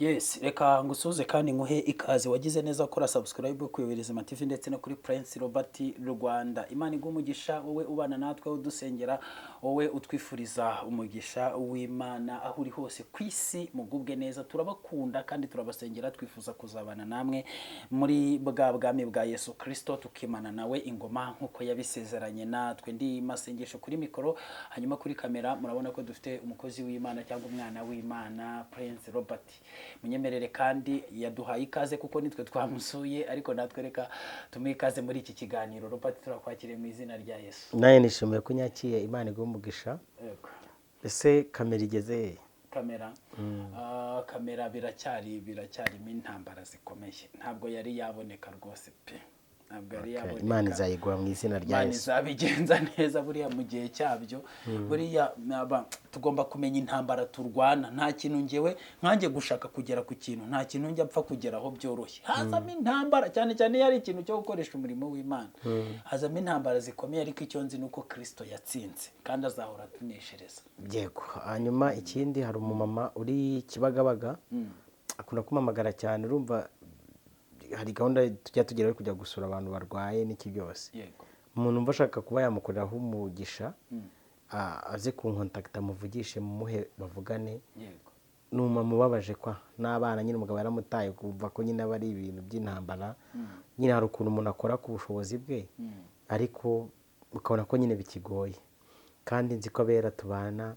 Yes, reka ngusuhuze kandi nguhe ikaze. Wagize neza gukora subscribe ku Ubuzima TV ndetse no kuri Prince Robert Rwanda. Imana iguhe umugisha, wowe ubana natwe, udusengera, wowe utwifuriza umugisha w'Imana aho uri hose ku isi. Mugubwe neza, turabakunda kandi turabasengera. Twifuza kuzabana namwe muri bwa bwami bwa Yesu Kristo, tukimana nawe ingoma nk'uko yabisezeranye natwe. Ndi Masengesho kuri mikoro, hanyuma kuri kamera murabona ko dufite umukozi w'Imana cyangwa umwana w'Imana, Prince Robert. Munyemerere kandi yaduhaye ikaze kuko nitwe twamusuye, ariko natwe reka tumuhe ikaze muri iki kiganiro. Robert, turakwakiriye mu izina rya Yesu. Nawe nishimiye ko unyakiye, Imana iguhe umugisha. Yego. Ese kamera igeze he? Kamera, kamera biracyarimo intambara zikomeye, ntabwo yari yaboneka rwose pe, ntabwo yari yaboneka. Imana izayiguha mu izina rya Imana Yesu. izabigenza neza buriya mu gihe cyabyo. Buriya tugomba kumenya intambara turwana. Nta kintu ngewe nkanjye gushaka kugera ku kintu, nta kintu njya mpfa kugeraho byoroshye, hazamo intambara, cyane cyane iyo ari ikintu cyo gukoresha umurimo w'Imana, hazamo intambara zikomeye. Ariko icyo nzi ni uko Kirisito yatsinze kandi azahora atuneshereza. Yego. Hanyuma ikindi, hari umumama uri Kibagabaga akunda kumpamagara cyane. Urumva hari gahunda tujya tugira yo kujya gusura abantu barwaye n'iki byose. Umuntu umva ashaka kuba yamukoreraho umugisha, aze kunkontakita, muvugishe, mumuhe bavugane. Ni umumama ubabaje kwa n'abana nyine, umugabo yaramutaye, kumva ko nyine aba ari ibintu by'intambara nyine. Hari ukuntu umuntu akora ku bushobozi bwe, ariko ukabona ko nyine bikigoye, kandi nzi ko abera tubana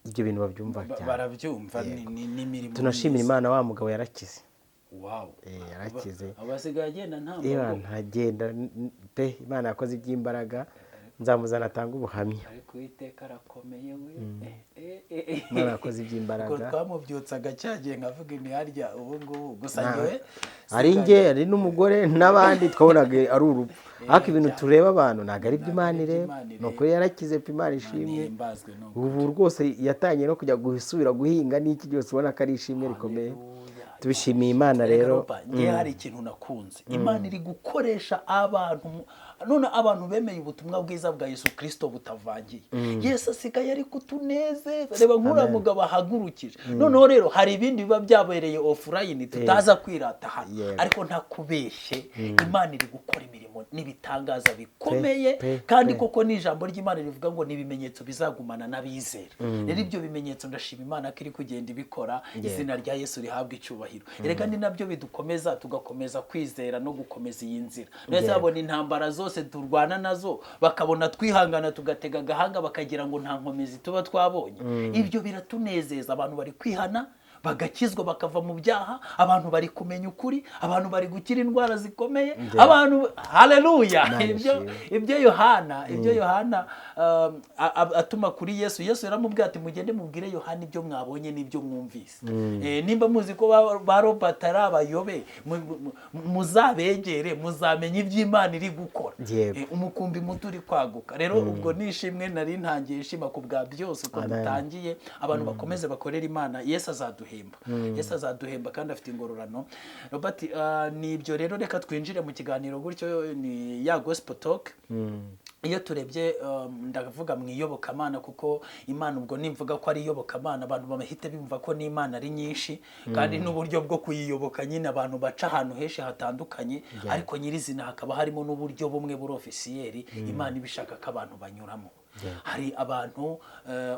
ibyo bintu babyumva cyane. Barabyumva, n'imirimo Tunashimira myiza. Imana, wa mugabo yarakize. Yarakize. Abasigaye agenda nta Iyo mbago. Ntagenda pe. Imana yakoze iby'imbaraga, nzamuzana atanga ubuhamya. Ariko Uwiteka arakomeye we. Imana yakoze iby'imbaraga. Ubwo twamubyutsaga cyagiye nkavuga imiharya ubu ngubu gusa ngewe Ari njye, ari n'umugore n'abandi, twabonaga ari urupfu, ariko ibintu tureba abantu ntabwo ari byo Imana Ntabwo ari byo ireba. Imana Ni ireba. ukuri yarakize pe, Imana ishimwe. Ihimbazwe ni ukuri. Ubu rwose yatangiye no kujya gusubira guhinga n'iki byose, ubona ko ari ishimwe rikomeye. Haleluya. Tubishimiye Imana Erega rero. Roba, ngewe hari ikintu nakunze Imana iri gukoresha abantu none abantu bemeye ubutumwa bwiza bwa Yesu Kirisito butavangiye. Yesu asigaye ari kutunezeza. Reba nk'uriya mugabo ahagurukije. Noneho rero hari ibindi biba byabereye offline tutaza kwirata hano, ariko ntakubeshye, Imana iri gukora imirimo n'ibitangaza bikomeye. Pe, Kandi pe. koko ni ijambo ry'Imana rivuga ngo ni ibimenyetso bizagumana n'abizera. Rero ibyo bimenyetso ndashima Imana ko iri kugenda ibikora. Izina rya Yesu rihabwa icyubahiro. Erega ni nabyo bidukomeza, tugakomeza kwizera no gukomeza iyi nzira neza. Babona intambara zose turwana nazo, bakabona twihangana, tugatega agahanga, bakagira ngo nta nkomezi tuba twabonye. Ibyo biratunezeza. Abantu bari kwihana, bagakizwa, bakava mu byaha. Abantu bari kumenya ukuri, abantu bari gukira indwara zikomeye, abantu, haleluya. Imana Ibyo ishimwe. Ibyo Yohana atuma kuri Yesu, Yesu yaramubwiye ati: "Mugende mubwire Yohana ibyo mwabonye n'ibyo mwumvise." Nimba muzi ko ba Robert ari abayobe, muzabegere, muzamenya iby'Imana iri gukora. Umukumbi muto uri kwaguka. Rero ubwo nishimwe nari ntangiye ishima ku bwa byose uko Amen. dutangiye. Abantu bakomeze bakorere Imana, Yesu azaduhemba, Yesu azaduhemba kandi afite ingororano. Robert, ni ibyo rero, reka twinjire mu kiganiro gutyo, ni ya gospel talk. Iyo turebye, ndavuga mu iyobokamana, kuko Imana, ubwo nimvuga ko ari iyobokamana, abantu bahita bumva ko n'Imana ari nyinshi, kandi n'uburyo bwo kuyiyoboka nyine abantu baca ahantu henshi hatandukanye, ariko nyirizina hakaba harimo n'uburyo bumwe buri officiel Imana iba ishaka ko abantu banyuramo. Hari abantu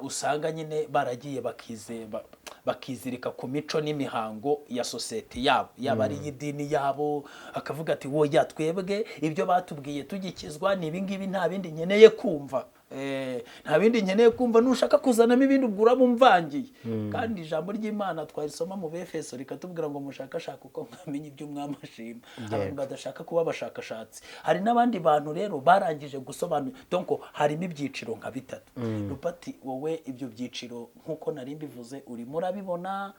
usanga nyine baragiye bakizirika ku mico n'imihango ya sosiyete yabo, yaba ari iy'idini yabo, akavuga ati: "Woya, twebwe ibyo batubwiye tugikizwa ni ibingibi, nta bindi nkeneye kumva. Nta bindi nkeneye kumva, nushaka kuzanamo ibindi ubwo urabumvangiye." Kandi ijambo ry'Imana twarisoma mu Befeso rikatubwira ngo mushakashake uko mwamenya ibyo Umwami ashima. Abantu badashaka kuba abashakashatsi. Hari n'abandi bantu rero barangije gusobanura. Donc harimo ibyiciro nka bitatu. Rupati, wowe ibyo byiciro nk'uko nari mbivuze, urimo urabibona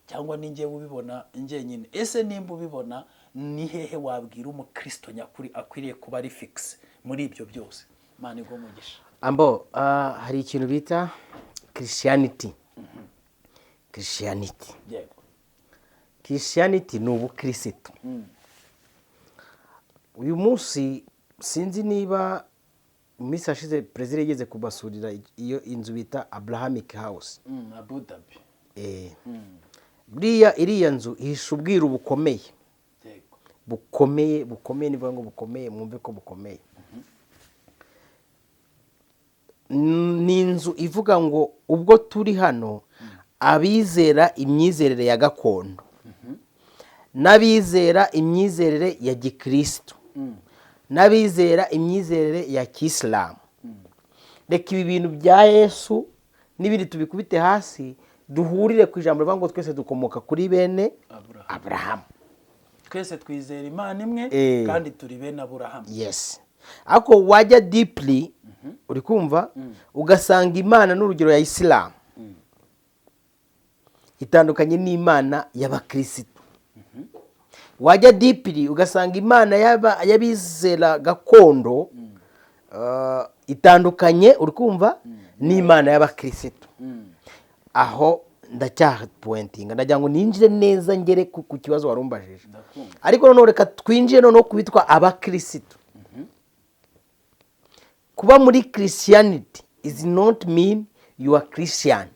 cyangwa ni njyewe ubibona njyenyine? Ese nimba ubibona, ni hehe wabwira umukristo nyakuri akwiriye kuba ari fixe muri ibyo byose? Imana iguhe umugisha. Ambo, hari ikintu bita Christianity. Christianity, Christianity ni ubukirisitu. Uyu munsi sinzi niba mu minsi yashize perezida yigeze kubasurira iyo inzu bita Abrahamic House. Abu Dhabi. Buriya iriya nzu ihisha ubwiru bukomeye, bukomeye bukomeye, nivuga ngo bukomeye mwumve ko bukomeye. Ni inzu ivuga ngo ubwo turi hano abizera imyizerere ya gakondo n'abizera imyizerere ya gikristo n'abizera imyizerere ya kisilamu, reka ibi bintu bya Yesu n'ibindi tubikubite hasi, duhurire ku ijambo rivuga ngo twese dukomoka kuri bene Aburahamu, twese twizera Imana imwe kandi turi bene Aburahamu. Yes, ariko wajya deeply, uri kumva, ugasanga Imana n'urugero ya Isilamu itandukanye n'Imana y'abakirisitu. Wajya deeply ugasanga Imana y'abizera gakondo itandukanye, uri kumva, n'Imana y'abakirisitu. Aho ndacyapointinga, ndagira ngo ninjire neza ngere ku kibazo warumbajije, ariko noneho reka twinjire noneho ku bitwa abakirisitu. Kuba muri Christianity is not mean you are Christian.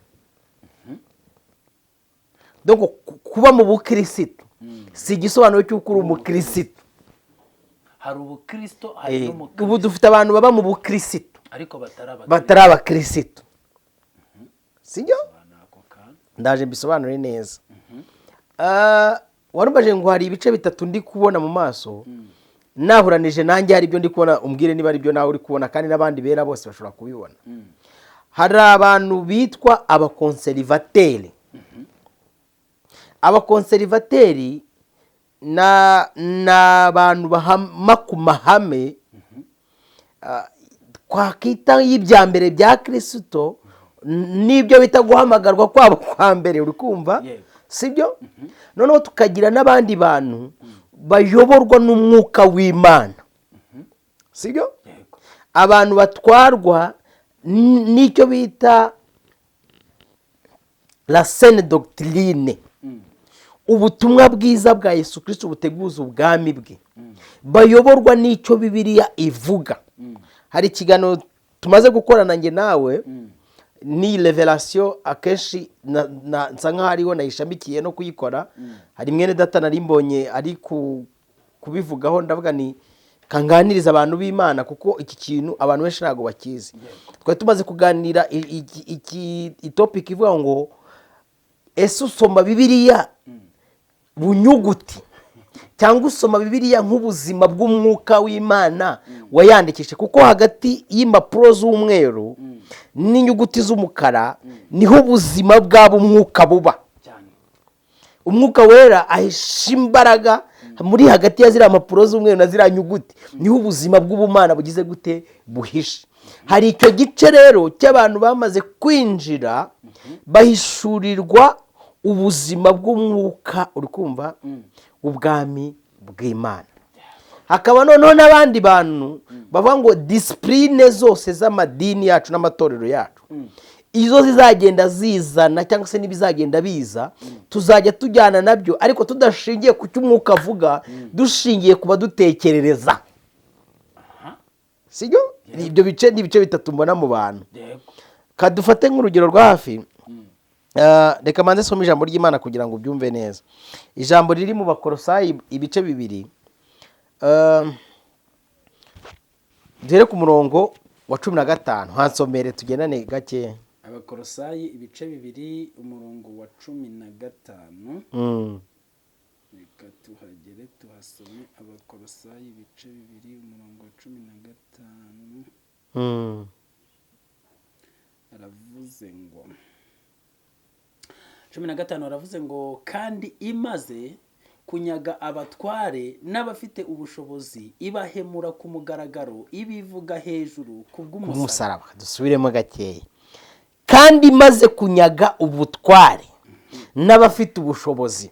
Donc kuba mu bukirisitu si igisobanuro cy'uko uri umukirisitu. Hari ubukristo, hari n'umukristo. Ubu dufite abantu baba mu bukirisitu ariko batari abakirisitu, sibyo? Ndaje mbisobanure neza. Warumbaje ngo hari ibice bitatu ndi kubona mu maso nahuranije nanjye, hari ibyo ndi kubona, umbwire niba ari byo nawe uri kubona, kandi n'abandi bera bose bashobora kubibona. Hari abantu bitwa abaconservateurs. Abaconservateurs ni abantu bahama ku mahame twakita y'ibya mbere bya kirisito n'ibyo bita guhamagarwa kwabo kwa mbere, uri kumva, sibyo? Noneho tukagira n'abandi bantu bayoborwa n'umwuka w'Imana, sibyo? Abantu batwarwa n'icyo bita la saine doctrine, ubutumwa bwiza bwa Yesu Kirisito buteguza ubwami bwe, bayoborwa n'icyo Bibiliya ivuga. Hari ikiganiro tumaze gukorana njye nawe, ni révélation akenshi nsa nkaho ariho nayishamikiye no kuyikora. Hari mwene data nari mbonye ari kubivugaho, ndavuga ni kanganiriza abantu b'Imana, kuko iki kintu abantu benshi ntabwo bakizi. Twari tumaze kuganira itopic ivuga ngo ese usoma Bibiliya bunyuguti cyangwa usoma Bibiliya nk'ubuzima bw'umwuka w'Imana wayandikishe? Kuko hagati y'impapuro z'umweru n'inyuguti z'umukara niho ubuzima bw'ab'umwuka buba. Umwuka Wera ahisha imbaraga muri hagati ya ziriya mpapuro z'umweru na ziriya nyuguti, niho ubuzima bw'ubumana bugize gute? Buhishe. Hari icyo gice rero cy'abantu bamaze kwinjira, bahishurirwa ubuzima bw'umwuka, uri kumva, ubwami bw'Imana. Hakaba noneho n'abandi bantu bavuga ngo discipline zose z'amadini yacu n'amatorero yacu, izo zizagenda zizana cyangwa se n'ibizagenda biza, tuzajya tujyana nabyo, ariko tudashingiye ku cyo umwuka avuga, dushingiye ku badutekerereza, sibyo? Ibyo bice ni ibice bitatu mbona mu bantu. Kadufate nk'urugero rwa hafi. Reka manze some ijambo ry'Imana kugira ngo ubyumve neza, ijambo riri mu Bakorosayi ibice 2. Duhere ku murongo wa 15, hansomere tugendane gakeya. Abakorosayi ibice 2, umurongo wa 15. Reka tuhagere tuhasome. Abakorosayi ibice 2, umurongo wa 15. Aravuze ngo, 15, aravuze ngo: "Kandi imaze kunyaga abatware n'abafite ubushobozi, ibahemura ku mugaragaro, ibivuga hejuru ku bw'umusaraba." Umusaraba. Dusubiremo gakeya. Kandi imaze kunyaga ubutware n'abafite ubushobozi,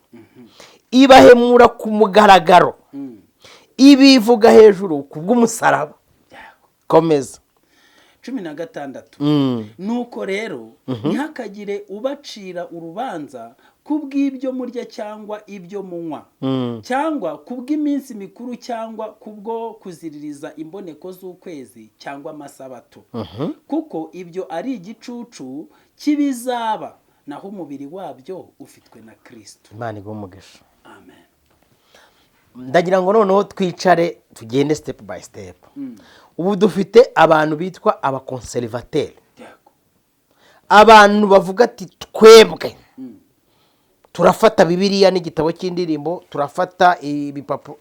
ibahemura ku mugaragaro, ibivuga hejuru ku bw'umusaraba. Komeza. 16: "Nuko rero ntihakagire ubacira urubanza ku bw'ibyo murya cyangwa ibyo munywa, cyangwa ku bw'iminsi mikuru, cyangwa kubwo kuziririza imboneko z'ukwezi cyangwa amasabato, kuko ibyo ari igicucu cy'ibizaba, Naho umubiri wabyo ufitwe na Kristo. Imana iguhe umugisha. Amen. Ndagira ngo noneho twicare tugende step by step. Ubu dufite abantu bitwa abaconservateurs, abantu bavuga ati: "Twebwe turafata Bibiliya n'igitabo cy'indirimbo, turafata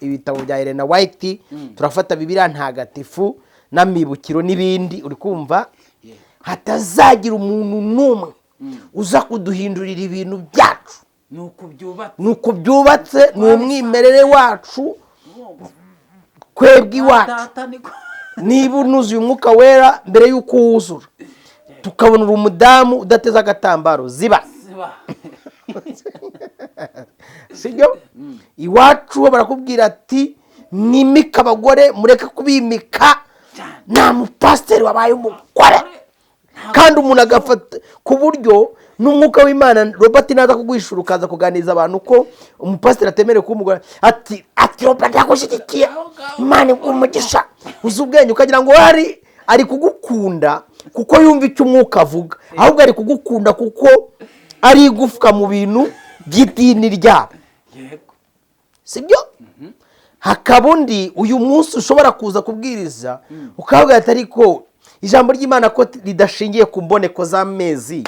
ibitabo bya Elena White, turafata Bibiliya Ntagatifu n'amibukiro n'ibindi." Uri kumva? Hatazagira umuntu n'umwe uza kuduhindurira ibintu byacu. Ni uku byubatse. Ni uku byubatse, ni umwimerere wacu, twebwe iwacu. Data niko. Niba unuzuye Umwuka Wera mbere y'uko wuzura, tukabona uri umudamu udateze agatambaro, ziba. Ziba. Sibyo? Iwacu bo barakubwira ati: "Mwimike abagore, mureke kubimika." Cyane. Nta mupasiteri wabaye umugore. Kandi umuntu agafata ku buryo n'Umwuka w'Imana, Robert, naza kuguhishura, ukaza kuganiriza abantu ko umupasiteri atemerewe kuba umugore, ati: "Robert, ndagushyigikiye, Imana iguhe umugisha, uzi ubwenge." Ukagira ngo ari ari kugukunda kuko yumva icyo Umwuka avuga, ahubwo ari kugukunda kuko ari igufwa mu bintu by'idini ryabo. Sibyo? Hakaba undi uyu munsi ushobora kuza kubwiriza, ukavuga ati: "Ariko ijambo ry'Imana ko ridashingiye ku mboneko z'amezi,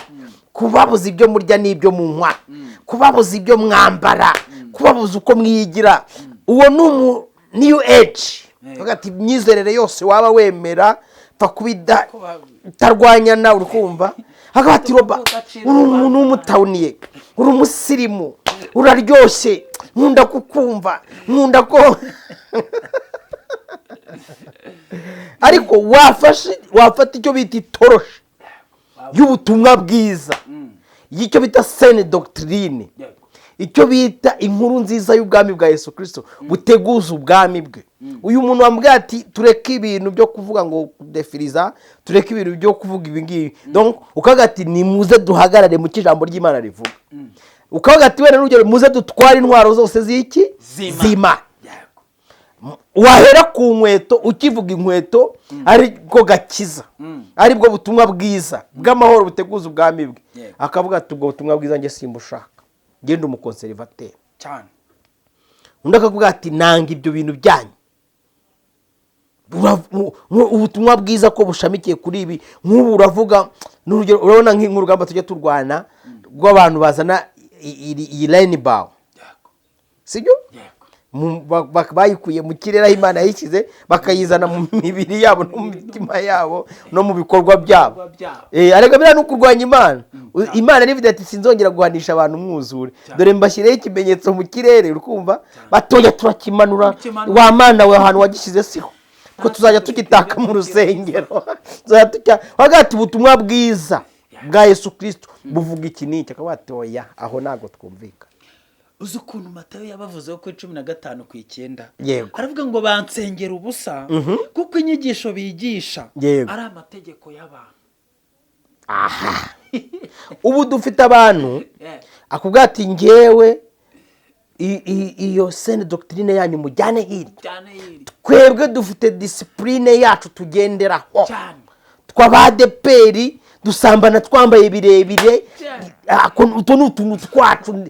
kubabuza ibyo murya n'ibyo munywa, kubabuza ibyo mwambara, kubabuza uko mwigira?" Uwo ni umu new age. Uvuga ati: "Imyizerere yose waba wemera, pfa kuba itarwanya nawe." Uri kumva? Akavuga ati: "Roba, uri umuntu w'umutawuniye, uri umusirimu, uraryoshye, nkunda kukumva, nkunda ko." Ariko wafata icyo bita itoroshi y'ubutumwa bwiza, y'icyo bita saine doctrine, icyo bita inkuru nziza y'ubwami bwa Yesu Kirisito buteguza ubwami bwe, uyu muntu wambwira ati: "Tureke ibintu byo kuvuga ngo kudefiriza, tureke ibintu byo kuvuga ibi ngibi." Donc ukavuga ati: "Nimuze duhagarare mu cyo ijambo ry'Imana rivuga." Ukavuga ati wenda n'urugero: "Muze dutware intwaro zose z'iki?" Z'Imana. Z'Imana. Wahera ku nkweto, ukivuga inkweto aribwo gakiza, aribwo butumwa bwiza bw'amahoro buteguza ubwami bwe, akavuga ati: "Ubwo butumwa bwiza njye simbushaka, ngende umuconservateur." Undi akavuga ati: "Nanga ibyo bintu byanyu. Ubutumwa bwiza ko bushamikiye kuri ibi." Nk'ubu uravuga n'urugero, urabona nk'urugamba tujya turwana rw'abantu bazana iyi rainbow, sibyo? Yego. Bayikuye mu kirere aho Imana yayishyize, bakayizana mu mibiri yabo no mu mitima yabo no mu bikorwa byabo. Bikorwa byabo. Ariko biriya ni ukurwanya Imana. Imana rivuze ati: "Sinzongera guhanisha abantu umwuzure, dore mbashyireho ikimenyetso mu kirere." Uri kumva? Batoya turakimanura. Tukimanura. Wa Mana we, ahantu wagishyize siho, ko tuzajya tugitaka mu rusengero, tuzajya tujya bavuga ati: "Ubutumwa bwiza bwa Yesu Kirisito buvuga iki n'iki." Akavuga ati: "Oya, aho ntabwo twumvikana." Uzi ukuntu Matayo yabavuzeho kuri 15:9? Yego. Aravuga ngo: "Bansengera ubusa, kuko inyigisho bigisha ari amategeko y'abantu." Aha ubu dufite abantu akubwira ati: "Ngewe iyo saine doctrine yanyu mujyane hirya." Cyane hirya. "Twebwe dufite discipline yacu tugenderaho." "Tw'abadeperi dusambana twambaye birebire." Utu ni utuntu twacu,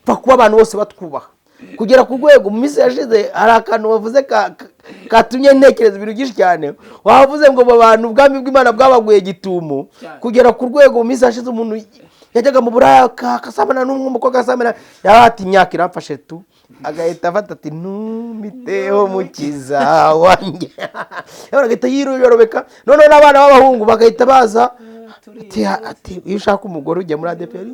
pfa kuba abantu bose batwubaha. Kugera ku rwego mu minsi yashize hari akantu bavuze katumye ntekereza ibintu byinshi cyane. Wavuze ngo abo bantu ubwami bw'Imana bwabaguye gitumo. Kugera ku rwego mu minsi yashize umuntu yajyaga mu buraya akasambana n'umukobwa, agasambana, yaba ati: "Imyaka iramfashe tu," agahita afata ati: "Ntumiteho mukiza wanjye," agahita yiyorobeka. Noneho n'abana b'abahungu bagahita baza ati: "Iyo ushaka umugore ujya muri ADEPR."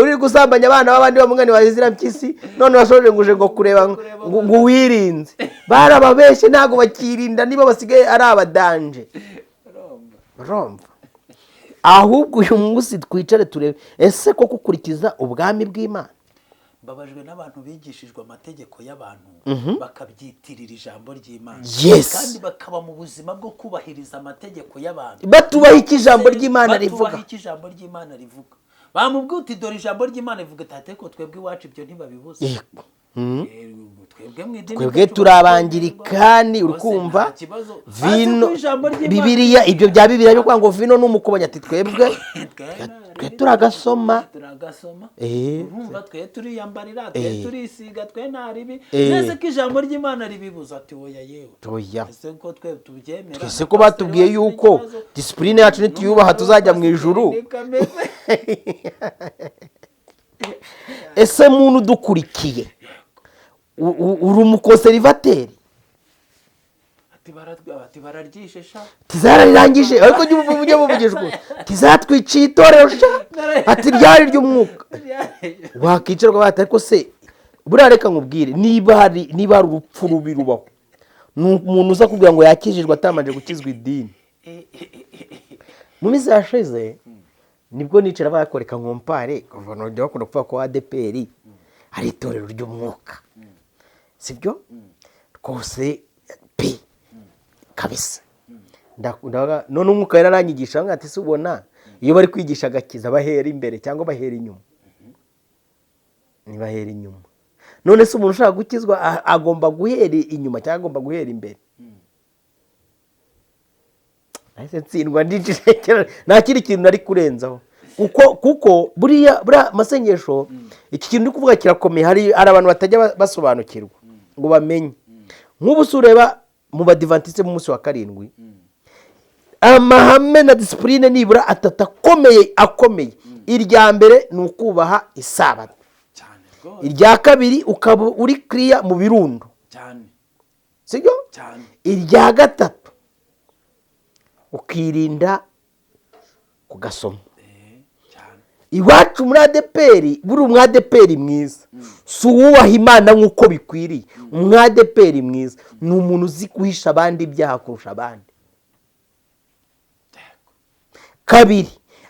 Uri gusambanya abana b'abandi bamugani wa Ezira Mpyisi, none washoje ngo uje ngo kureba ngo wirinze. Barababeshye, ntabwo bakirinda, niba basigaye ari abadanje. Urumva? Ahubwo uyu munsi twicare turebe: ese koko ukurikiza ubwami bw'Imana? Mbabajwe n'abantu bigishijwe amategeko y'abantu bakabyitirira ijambo ry'Imana, kandi bakaba mu buzima bwo kubahiriza amategeko y'abantu batubaha icyo ijambo ry'Imana rivuga. Batubaha icyo ijambo ry'Imana rivuga. Bamubwiye uti: "Dore ijambo ry'Imana rivuga," ati: "Ariko twebwe iwacu ibyo ntibabibuze." Twebwe mu idini Twebwe ryacu turi Abangirikani, uri rwose kumva? nta kibazo. Vino, Hasi ku ijambo ry'Imana. Bibiliya, ibyo bya Bibiliya byo kuvuga ngo vino n'umukobanyi, ati twebwe twe turagasoma. Turagasoma. Eh. Urumva, twe turiyambarira, twe turisiga, twe nta ribi. Eh. Nese ko ijambo ry'Imana ribibuza? Ati oya yewe. Oya. Ese ko twe tubyemera? Twese ko batubwiye yuko discipline yacu nituyubaha tuzajya mu ijuru. Niko ameze. Ese muntu udukurikiye, uri umuconservateur? Ati bararyishe sha. Tizararangije, ariko jya ujye muvugishwa, tizatwiciye itorero sha, ati ryari ry'umwuka wakicarwa bati. Ariko se buriya reka nkubwire, niba hari urupfu rubi rubaho, ni umuntu uza kubwira ngo yakijijwe atabanje gukizwa idini. Mu minsi yashize nibwo nicara bakoreka nkompare, kuva nongera bakunda kuvuga ko ADEPR ari itorero ry'umwuka, sibyo rwose pe kabisa. None umwuka yararanyigisha ngo ati: "Se ubona iyo bari kwigisha agakiza bahera imbere cyangwa bahera inyuma?" Ntibahera inyuma. None se umuntu ushaka gukizwa agomba guhera inyuma cyangwa agomba guhera imbere? Nahise ntsindwa, ndicecekera, nta kindi kintu nari kurenzaho, kuko buriya amasengesho, iki kintu uri kuvuga kirakomeye. Hari abantu batajya basobanukirwa ngo bamenye. Nk'ubu se ureba mu Badivantiste b'umunsi wa karindwi, amahame na discipline nibura atatu akomeye. Irya mbere ni ukubaha isabato. Cyane rwose. Irya kabiri, ukaba uri kiriya mu birundo. Cyane. Sibyo? Cyane. Irya gatatu, ukirinda kugasoma. Cyane. Iwacu muri ADEPR, buri umwadeperi mwiza si uwubaha Imana nk'uko bikwiriye. Umwadeperi mwiza ni umuntu uzi guhisha abandi ibyaha kurusha abandi. Kabiri,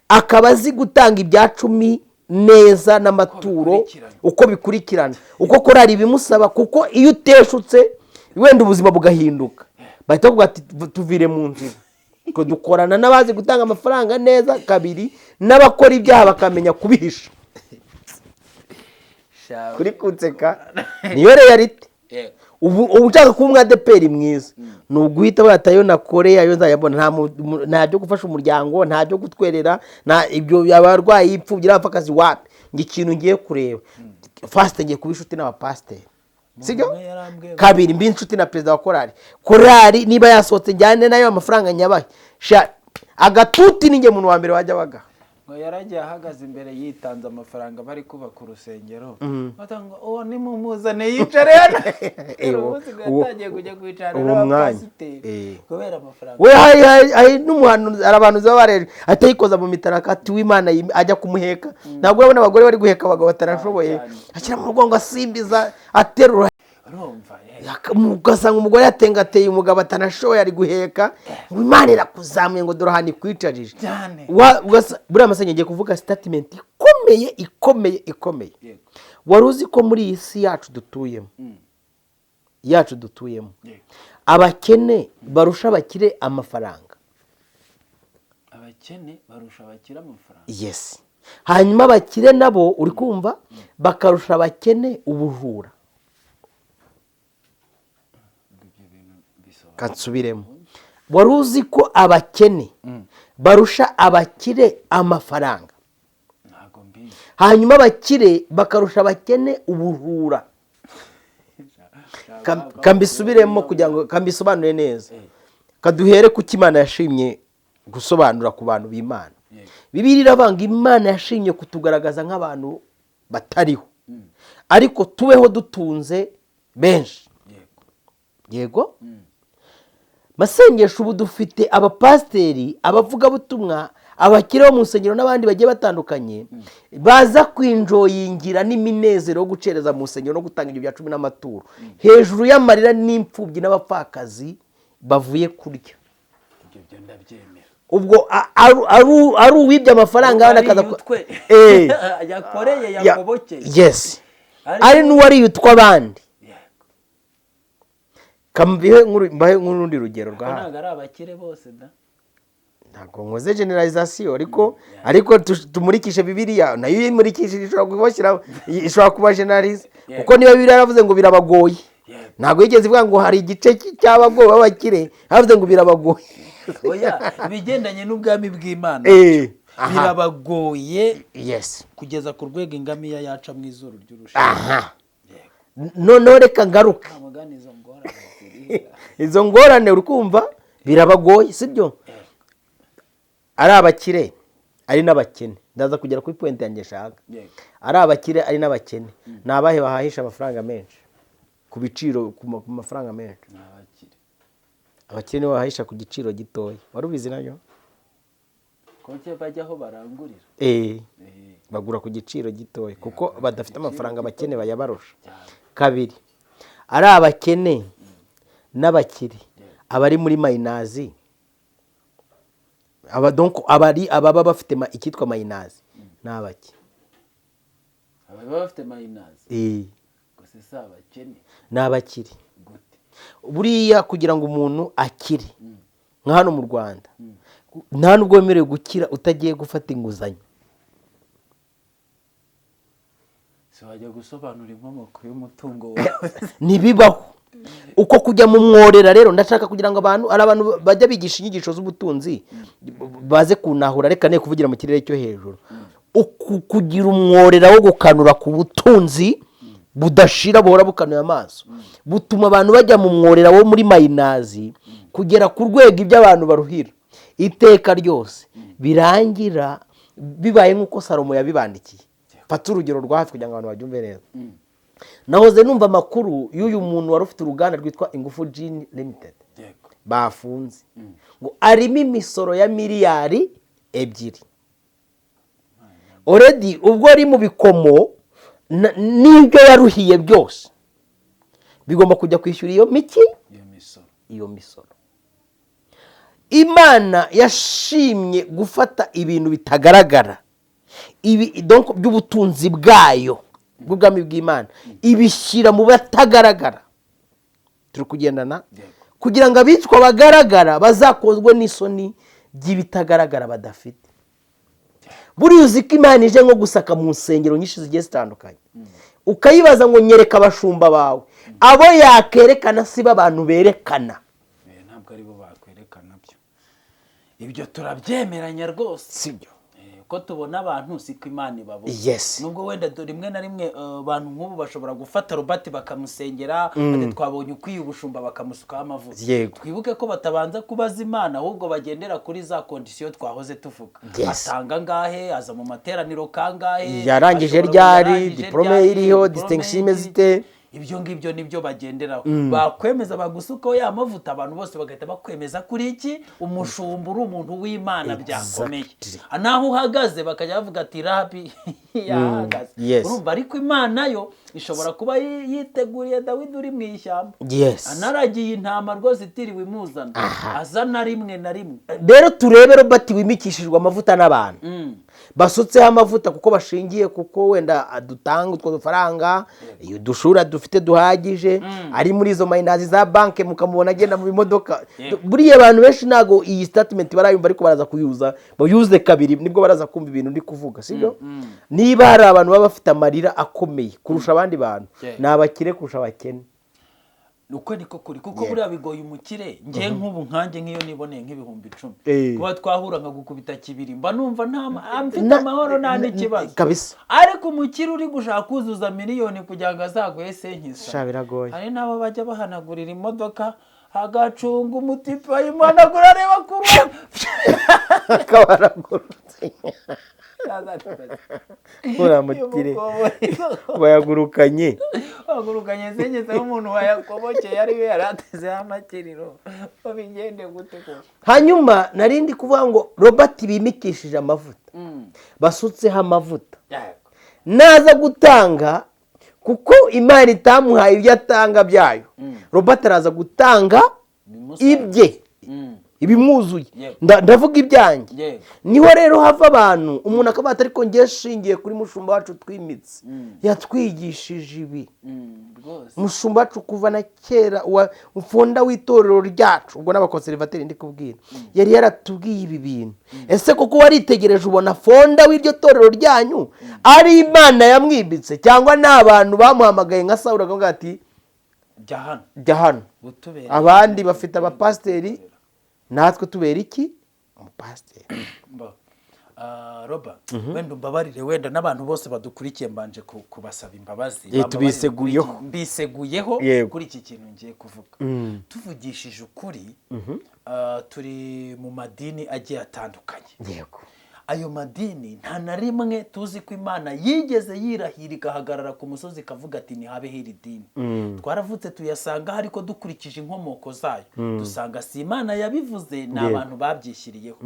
akaba azi gutanga ibya cumi neza n'amaturo. Bikurikirana. Uko bikurikirana, uko korari ibimusaba, kuko iyo uteshutse wenda ubuzima bugahinduka, bahita bavuga ati: "Tuvire mu nzira." Twe dukorana n'abazi gutanga amafaranga neza, kabiri n'abakora ibyaha bakamenya kubihisha. Kuri kunseka, niyo réalité. Ubu ushaka kuba umwadeperi mwiza ni uguhita wata ayo nakoreye, ayo nzayabona. Nta byo gufasha umuryango, nta byo gutwerera, nta ibyo abarwayi, imfubyi n'abapfakazi, wapi. Njye ikintu ngiye kureba first, ngiye kuba inshuti n'abapasiteri, sibyo? Umwe yarambwiye ngo- Kabiri, mbi inshuti na perezida wa korari. Korari niba yasohotse njyane nayo, amafaranga nyabahe. Sha, agatuti ni njye muntu wa mbere wajya bagaha. Ngo yaragiye ahagaze imbere, yitanze amafaranga bari kubaka urusengero, batanga uwo nimumuzane yicare hano. Umunsi ngo yatangiye kujya kwicarana Uwo mwanya. n'abapasiteri kubera amafaranga. We hari n'umuhanuzi, hari abantu baba bareje atayikoza mu mitaraka, ati w'Imana ajya kumuheka. Ntabwo urabona abagore bari guheka abagabo batarashoboye? Cyane. Ashyira mu mugongo, asimbiza, aterura. Urumva. Ugasanga umugore yatengateye umugabo atanashoboye, ari guheka, ngo Imana irakuzamuye, ngo dore ahantu ikwicarije. Cyane. Buriya amasengesho, ngiye kuvuga statement ikomeye, ikomeye, ikomeye. Wari uzi ko muri iyi si yacu dutuyemo, abakene barusha abakire amafaranga? Abakene barusha abakire amafaranga? Yes. Hanyuma abakire nabo, uri kumva, bakarusha abakene ubujura. Ibyo bintu bisobanura Kansubiremo. Wari uzi ko abakene barusha abakire amafaranga? Ntabwo mbizi. Hanyuma abakire bakarusha abakene ubujura. Kambisubiremo kugira ngo kambisobanure neza. Kaduhere ku cyo Imana yashimye gusobanura ku bantu b'Imana. Bibiliya iravanga, Imana yashimye kutugaragaza nk'abantu batariho, ariko tubeho dutunze benshi. Yego. Masengesho, ubu dufite abapasiteri, abavugabutumwa, abakire bo mu nsengero n'abandi bagiye batandukanye baza kwinjoyingira n'iminezero yo gucereza mu nsengero no gutanga ibyo bya cumi n'amaturo hejuru y'amarira n'imfubyi n'abapfakazi bavuye kurya. Ibyo byo ndabyemera. Ubwo ari uwibye amafaranga abandi akaza Utwe yakoreye yakobokeye. Yes, ari n'uwariye utw'abandi. Kambihe mbahe nk'urundi rugero rwa Ntabwo ari abakire bose da. Ntabwo nkoze generalisation, ariko tumurikishe Bibiliya. Nayo iyo imurikishije ishobora kubashyira, ishobora kuba generalize, kuko niba Bibiliya yaravuze ngo birabagoye, ntabwo yigeze ivuga ngo hari igice cy'abagowe b'abakire. Havuze ngo birabagoye. Oya, ibigendanye n'ubwami bw'Imana birabagoye kugeza ku rwego ingamiya yaca mu izuru ry'urushinge. Aha, noneho reka ngaruke. Nta mugani, izo ngorane zirihera. Izo ngorane, uri kumva, birabagoye, sibyo? Ari abakire, ari n'abakene, ndaza kugera kuri point yanjye nshaka. Ari abakire, ari n'abakene, ni abahe bahahisha amafaranga menshi ku biciro, ku mafaranga menshi? Ni abakire. Abakire nibo bahahisha ku giciro gitoya. Wari ubizi nayo? Ko bajya aho barangurira. Bagura ku giciro gitoya kuko badafite amafaranga. Abakene bayabarusha. Kabiri, ari abakene n'abakire, abari muri minus, aba donc abari ababa bafite icyitwa minus ni abaki? Ababa bafite minus gusa si abakene. Ni abakire. Gute? Buriya kugira ngo umuntu akire, nka hano mu Rwanda, nta nubwo wemerewe gukira utagiye gufata inguzanyo. Si wajya gusobanura inkomoko y'umutungo wawe? Ntibibaho uko kujya mu mworera. Rero ndashaka kugira ngo abantu, ari abantu bajya bigisha inyigisho z'ubutunzi, baze kunahura. Reka ne kuvugira mu kirere cyo hejuru. Uku kugira umworera wo gukanura ku butunzi budashira, buhora bukanuye amaso, butuma abantu bajya mu mworera wo muri minus, kugera ku rwego ibyo abantu baruhira iteka ryose birangira bibaye nk'uko Salomo yabibandikiye. Fata urugero rwa hafi kugira ngo abantu babyumve neza. Nahoze numva amakuru y'uyu muntu wari ufite uruganda rwitwa Ingufu Gin Limited, bafunze ngo arimo imisoro ya miliyari 2 already. Ubwo ari mu bikomo, n'ibyo yaruhiye byose bigomba kujya kwishyura iyo miki Iyo misoro. Iyo misoro. Imana yashimye gufata ibintu bitagaragara ibi, donc by'ubutunzi bwayo bw'ubwami bw'Imana, ibishyira mu batagaragara. Turi kugendana? Yego. Kugira ngo abitwa bagaragara bazakozwe n'isoni by'ibitagaragara badafite. Buriya uzi ko Imana ije nko gusaka mu nsengero nyinshi zigiye zitandukanye, ukayibaza ngo nyereka abashumba bawe, abo yakerekana si bo abantu berekana. Ntabwo ari bo bakwerekana byo. Ibyo turabyemeranya rwose. Sibyo? Ko tubona abantu siko Imana ibabona. Nubwo wenda rimwe na rimwe, abantu nk'ubu bashobora gufata Robert bakamusengera, ati twabonye ukwiye ubushumba, bakamusukaho amavuta. Twibuke ko batabanza kubaza Imana, ahubwo bagendera kuri za conditions twahoze tuvuga. Atanga angahe? Aza mu materaniro kangahe? Yarangije Ashobora ryari? yarangije Diplôme ryari? iriho, Diplôme distinction imeze ite? Ibyo ngibyo nibyo bagenderaho. Bakwemeza, bagusukaho ya mavuta, abantu bose bagahita bakwemeza kuri iki umushumba, uri umuntu w'Imana byakomeye. Naho uhagaze bakajya bavuga ati rabi yahagaze. Urumva, ariko Imana yo ishobora kuba yiteguriye Dawidi uri mu ishyamba, anaragiye intama rwose, itiriwe imuzana, azana rimwe na rimwe. Rero turebe Robert wimikishijwe amavuta n'abantu basutseho amavuta, kuko bashingiye kuko wenda dutanga utwo dufaranga, udushura dufite duhagije, ari muri izo minus za banki, mukamubona agenda mu bimodoka. Buriya abantu benshi ntabwo iyi statement barayumva, ariko baraza kuyuza, bayuze kabiri, nibwo baraza kumva ibintu ndi kuvuga, sibyo? Niba hari abantu baba bafite amarira akomeye kurusha abandi bantu, ni abakire kurusha abakene. Uko niko kuri, kuko buriya bigoye umukire. Njye nk'ubu nkanjye, nk'iyo niboneye nk'ibihumbi 10, kuba twahura nkagukubita kibiri, mba numva nta mfite amahoro, nta n'ikibazo. Ariko umukire uri gushaka kuzuza miliyoni kugira ngo azaguhe senkisa, Sha, biragoye. hari n'abo bajya bahanagurira imodoka, agacunga umutipe ayimanagura, areba ku ruhande. Akaba aragurutse. Uriya mukire bayagurukanye. Wagurukanye senkisa nk'umuntu wayakobokeye, ariwe yari atezeho amakiriro. Babigende gute koko? Hanyuma nari ndi kuvuga ngo Robert bimikishije amavuta, basutseho amavuta, naza gutanga, kuko Imana itamuhaye ibyo atanga byayo, Robert araza gutanga Bimusaba. ibye. Ibimwuzuye. Ndavuga ibyanjye. Niho rero hava abantu, umuntu akaba ati: "Ariko ngiye shingiye kuri mushumba wacu twimitse, yatwigishije ibi." Mushumba wacu kuva na kera, founder w'itorero ryacu, ubwo n'abakonservateri ndi kubwira, yari yaratubwiye ibi bintu. Ese koko waritegereje ubona founder w'iryo torero ryanyu ari Imana yamwimbitse, cyangwa ni abantu bamuhamagaye nka Sawuri akavuga ati: "Jya hano." "Jya hano." Utubere. Abandi bafite abapasiteri, natwe tubera iki umupasiteri? Roba, wenda umbabarire, wenda n'abantu bose badukurikiye, mbanje kubasaba imbabazi. Bambabarire. Tubiseguyeho. Mbiseguyeho kuri iki kintu ngiye kuvuga. Tuvugishije ukuri, turi mu madini agiye atandukanye. Ayo madini nta na rimwe tuzi ko Imana yigeze yirahira igahagarara ku musozi ikavuga ati: "Ntihabeho iri dini." Twaravutse tuyasanga, ariko dukurikije inkomoko zayo dusanga si Imana yabivuze, ni abantu babyishyiriyeho.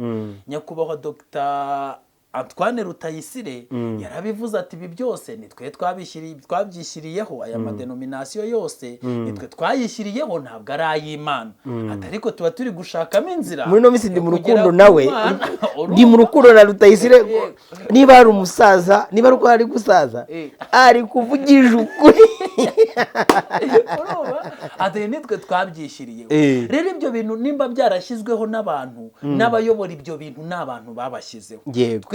Nyakubahwa Dr Antoine Rutayisire yarabivuze ati: "Ibi byose ni twe twabyishyiriyeho, aya madenominasiyo yose ni twe twayishyiriyeho, ntabwo ari ay'Imana." Ati: "Ariko tuba turi gushakamo inzira Muri ino minsi ndi yo mu kugera rukundo ku nawe. Mana." Ndi mu rukundo na Rutayisire. Niba ari umusaza, niba ari uko ari gusaza, ari kuvugisha ukuri. Urumva? Ati: "Nitwe twabyishyiriyeho." Rero ibyo bintu nimba byarashyizweho n'abantu, n'abayobora ibyo bintu ni abantu babashyizeho.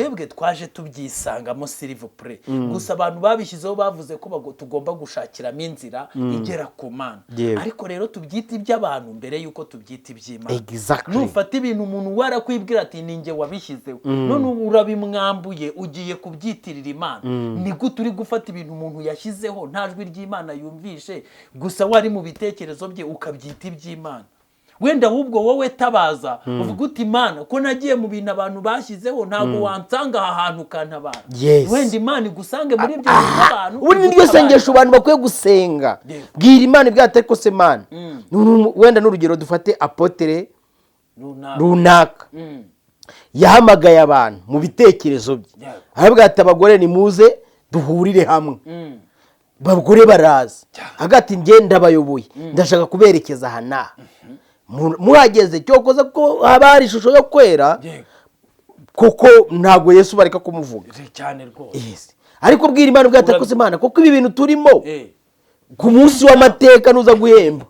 Twebwe twaje tubyisangamo, s'il vous plaît. Gusa abantu babishyizeho bavuze ko tugomba gushakiramo inzira igera ku Mana. Ariko rero tubyite iby'abantu mbere y'uko tubyita iby'Imana. Nufata ibintu umuntu warakwibwira ati: "Ni njye wabishyizeho," none ubu urabimwambuye, ugiye kubyitirira Imana. Ni gute uri gufata ibintu umuntu yashyizeho nta jwi ry'Imana yumvishe, gusa wari mu bitekerezo bye, ukabyita iby'Imana? Wenda ahubwo wowe tabaza uvuga uti: "Imana, ko nagiye mu bintu abantu bashyizeho, ntabwo wansanga aha hantu ukantabara?" Wenda Imana igusange muri ibyo bintu abantu Ubu ni ryo igutabare. sengesho abantu bakwiye gusenga. Bwira Imana ibyo, ariko se Mana, wenda n'urugero dufate apôtre runaka runaka yahamagaye abantu mu bitekerezo bye, aravuga ati: "Abagore nimuze duhurire hamwe." Abagore baraza, hagati njye ndabayoboye, ndashaka kuberekeza aha n'aha. Muhageze cyokoza ko haba hari ishusho yo kwera, kuko ntabwo Yesu bareka kumuvuga. Cyane rwose. Yes. Ariko bwira Imana ubwo atakoze, Imana, kuko ibi bintu turimo, ku munsi w'amateka nuza guhemba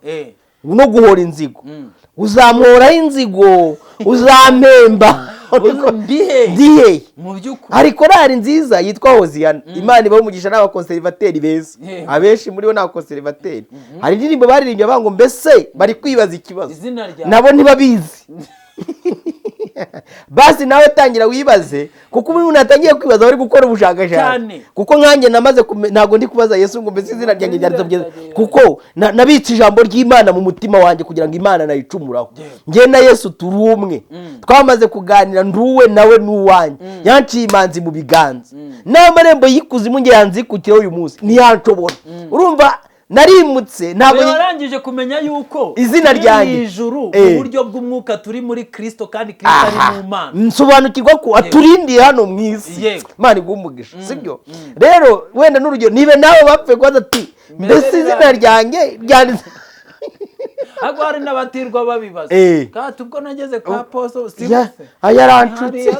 no guhora inzigo, uzamuhoraho inzigo, uzampemba. Ndihe? Ndihe? Mu by'ukuri. Hari korari nziza yitwa Hoziyana, Imana ibaha umugisha, n'abakonservateri beza. Abenshi muri bo ni abakonservateri. Hari indirimbo baririmbye bavuga ngo mbese bari kwibaza ikibazo Izina ryawe. Nabo ntibabizi. Basi nawe tangira wibaze, kuko ubu umuntu atangiye kwibaza bari gukora ubushakashatsi. Kuko nkanjye namaze ntabwo ndi kubaza Yesu ngo mbese izina ryanjye ryanditse Izina ryanjye. Kuko nabitse ijambo ry'Imana mu mutima wanjye kugira ngo Imana nayicumuraho. Njye na Yesu turi umwe, twamaze kuganira, nduwe nawe n'uwanjye. Yanciye imanzi mu biganza n'amarembo y'ikuzimu nge yanzikukiraho uyu munsi ntiyanshobora. Urumva narimutse, ntabwo Oya, warangije kumenya yuko Izina turi ryanjye. mu ijuru mu buryo bw'umwuka, turi muri Kristo kandi Kristo ari mu Mana. Nsobanukirwa ko aturindiye hano mu isi. Imana iguhe umugisha. Sibyo rero, wenda n'urugero niba nawe bapfe kubaza ati: "Mbese izina ryanjye ryanditse?" Ahubwo hari n'abatirwa babibaza. Kandi ubwo nageze kwa poso si Ah, yaranshutse.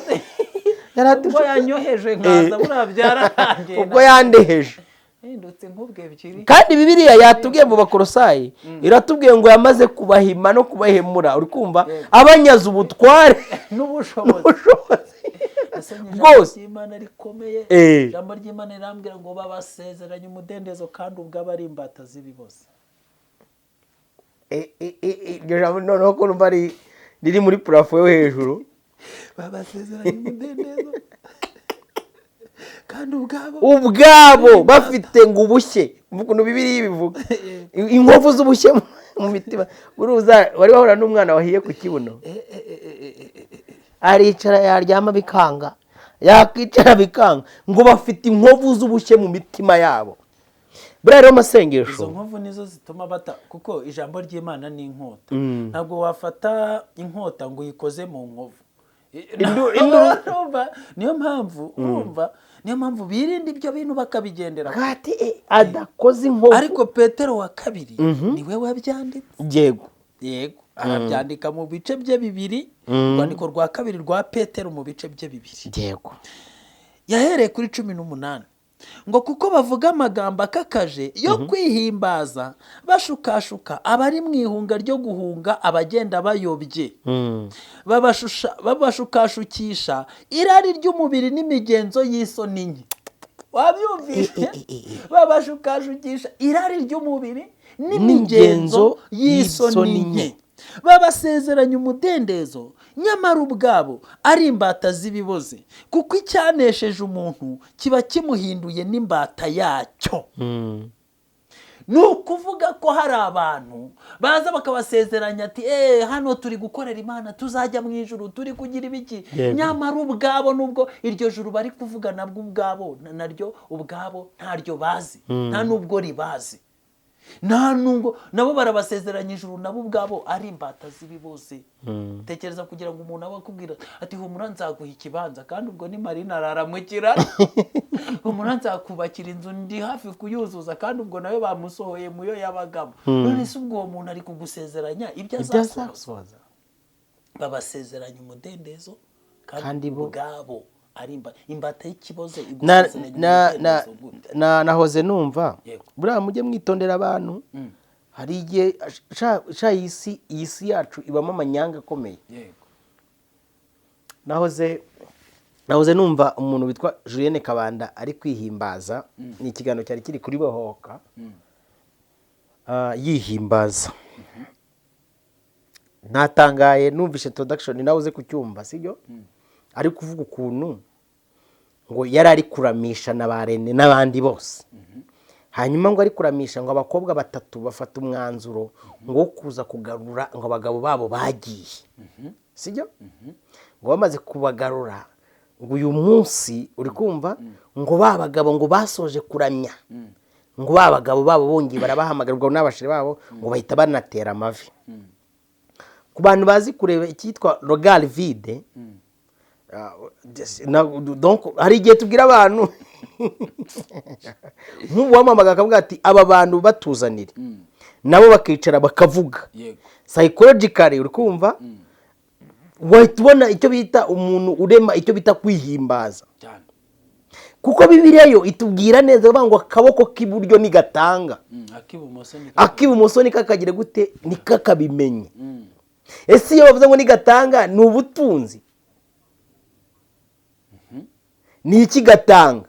Ubwo yanyoheje nkaza, buriya byararangiye. Ubwo yandeheje. Hindutse nk'ubwo ebyiri. Kandi Bibiliya yatubwiye mu Bakorosayi, iratubwiye ngo yamaze kubahima no kubahemura, uri kumva, abanyaze ubutware n'ubushobozi n'ubushobozi Nasomye ijambo bwose. ry'Imana rikomeye. Ijambo ry'Imana rirambwira ngo babasezeranye umudendezo kandi ubwo ari imbata z'ibiboze. Iryo jambo noneho ko numva riri muri plafond yo hejuru. Babasezeranye umudendezo kandi ubwabo ubwabo bafite ngo ubushye, ukuntu Bibiliya ibivuga, inkovu z'ubushye mu mitima. Uruza wari wahura n'umwana wahiye ku kibuno, aricara, yaryama bikanga, yakwicara bikanga, ngo bafite inkovu z'ubushye mu mitima yabo. Buriya rero amasengesho Izo nkovu nizo zituma bata, kuko ijambo ry'Imana ni inkota. Ntabwo wafata inkota ngo uyikoze mu nkovu. Urumva? Niyo mpamvu, urumva, niyo mpamvu birinda ibyo bintu bakabigendera. Kati adakoze inkovu. Ariko Petero wa kabiri niwe wabyanditse. Yego. Yego. Arabyandika mu bice bye bibiri, urwandiko rwa kabiri rwa Petero mu bice bye bibiri. Yahereye kuri 18 ngo: "Kuko bavuga amagambo akakaje yo kwihimbaza, bashukashuka abari mu ihunga ryo guhunga abagenda bayobye, babashukashukisha irari ry'umubiri n'imigenzo y'isoni nke." Wabyumvise? Babashukashukisha irari ry'umubiri n'imigenzo n'imigenzo y'isoni y'isoni nke, nke. Babasezeranya umudendezo, nyamara ubwabo ari imbata z'ibiboze, kuko icyanesheje umuntu kiba kimuhinduye n'imbata yacyo. Ni ukuvuga ko hari abantu baza bakabasezeranya ati: "Eee, hano turi gukorera Imana, tuzajya mu ijuru, turi kugira ibiki." Nyamara ubwabo, nubwo iryo juru bari kuvuga, nabwo ubwabo naryo ubwabo ntaryo bazi, nta nubwo ribazi, nta nubwo nabo barabasezeranya ijuru, nabo ubwabo ari imbata z'ibiboze. Tekereza kugira ngo umuntu abe akubwira ati: "Humura, nzaguha ikibanza," kandi ubwo ni Marina araramukira, "Humura, nzakubakira inzu, ndi hafi kuyuzuza," kandi ubwo nawe bamusohoye mu yo yabagamo. None se ubwo uwo muntu ari kugusezeranya ibyo ibyo azasohoza? Azasohoza. Babasezeranya umudendezo kandi Kandi bo ubwabo ari imbata y'ikiboze. Na Igusezeranya umudendezo gute? Nahoze numva buriya mujye mwitondera abantu. Hari igihe sha iyi si yacu ibamo amanyanga akomeye. Nahoze numva umuntu witwa Julienne Kabanda ari kwihimbaza. Ni ikiganiro cyari kiri kuri Bohoka. Yihimbaza, natangaye numvishe introduction, nawe uze kucyumva, sibyo? Ari kuvuga ukuntu ngo yari ari kuramisha na ba Rene n'abandi bose, hanyuma ngo ari kuramisha, ngo abakobwa batatu bafata umwanzuro ngo wo kuza kugarura ngo abagabo babo bagiye, sibyo? Ngo bamaze kubagarura, ngo uyu munsi uri kumva ngo ba bagabo ngo basoje kuramya, ngo ba bagabo babo bongeye barabahamagara, ubwo n'abashiri babo, ngo bahita banatera amavi. Ku bantu bazi kureba icyitwa regard vide, donc hari igihe tubwira abantu, nk'ubu wamamaga akavuga ati: "Aba bantu batuzanire," nabo bakicara bakavuga. Psychologically, uri kumva wahita ubona icyo bita umuntu urema, icyo bita kwihimbaza. Kuko Bibiliya yo itubwira neza, bavuga ngo akaboko k'iburyo nigatanga, ak'ibumoso ni ak'ibumoso nikakagire gute? Nikakabimenye. Ese iyo bavuze ngo nigatanga, ni ubutunzi? Ni iki gatanga?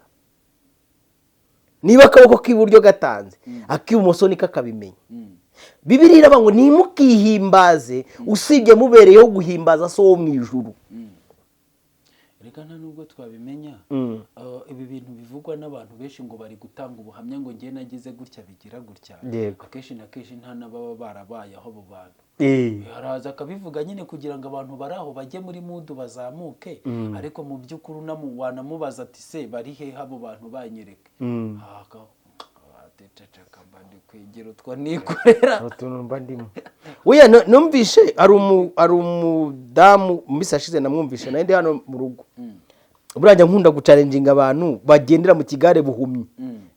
Niba akaboko k'iburyo gatanze, ak'ibumoso nikakabimenya. Bibiliya iravuga ngo ntimukihimbaze, usibye mubereyeho guhimbaza So wo mu ijuru. Reka, nta nubwo twabimenya. Ibi bintu bivugwa n'abantu benshi ngo bari gutanga ubuhamya, ngo njye nagize gutya, bigira gutya, akenshi na kenshi nta n'ababa barabaye aho abo bantu. Araza akabivuga nyine kugira ngo abantu bari aho bajye muri mood, bazamuke, ariko mu by'ukuri wanamubaza ati: "Se bari hehe abo bantu? Banyereke." Ceceka, mba ndi kwigira utwo nikorera. Utuntu mba ndimo. Oya, numvishe hari umudamu mu minsi yashize namwumvishe, nawe ndi hano mu rugo. Buriya njya nkunda guchallenginga abantu bagendera mu kigare buhumyi.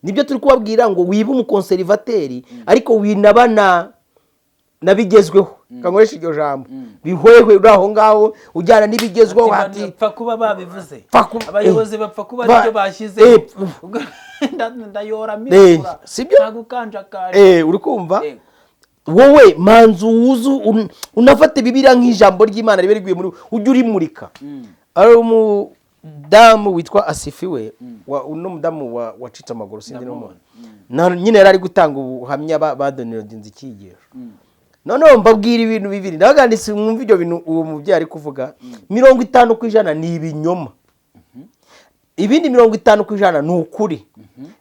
Nibyo turi kubabwira ngo wibe umuconservateur, ariko winaba na bigezweho, kankoresha iryo jambo bihwehwe, uri aho ngaho ujyana n'ibigezweho. Ati, ati bapfa kuba babivuze, abayobozi bapfa kuba aribyo bashyize. Ubwo ndayora mirabura, sibyo? Nta gukanjakanja. Uri kumva? Yego. Wowe manzu wuzu unafate Bibiliya nk'ijambo ry'Imana ribe riguye muri, ujye urimurika. Ari umudamu witwa Asifiwe, uno mudamu wacitse amaguru, sinzi n'umuntu. Nyine yari ari gutanga ubuhamya, badownloadinze icyigisho. Noneho mbabwira ibintu bibiri, ndabaganiriza, mwumve ibyo bintu uwo mubyeyi ari kuvuga. 50% ni ibinyoma, ibindi 50% ni ukuri.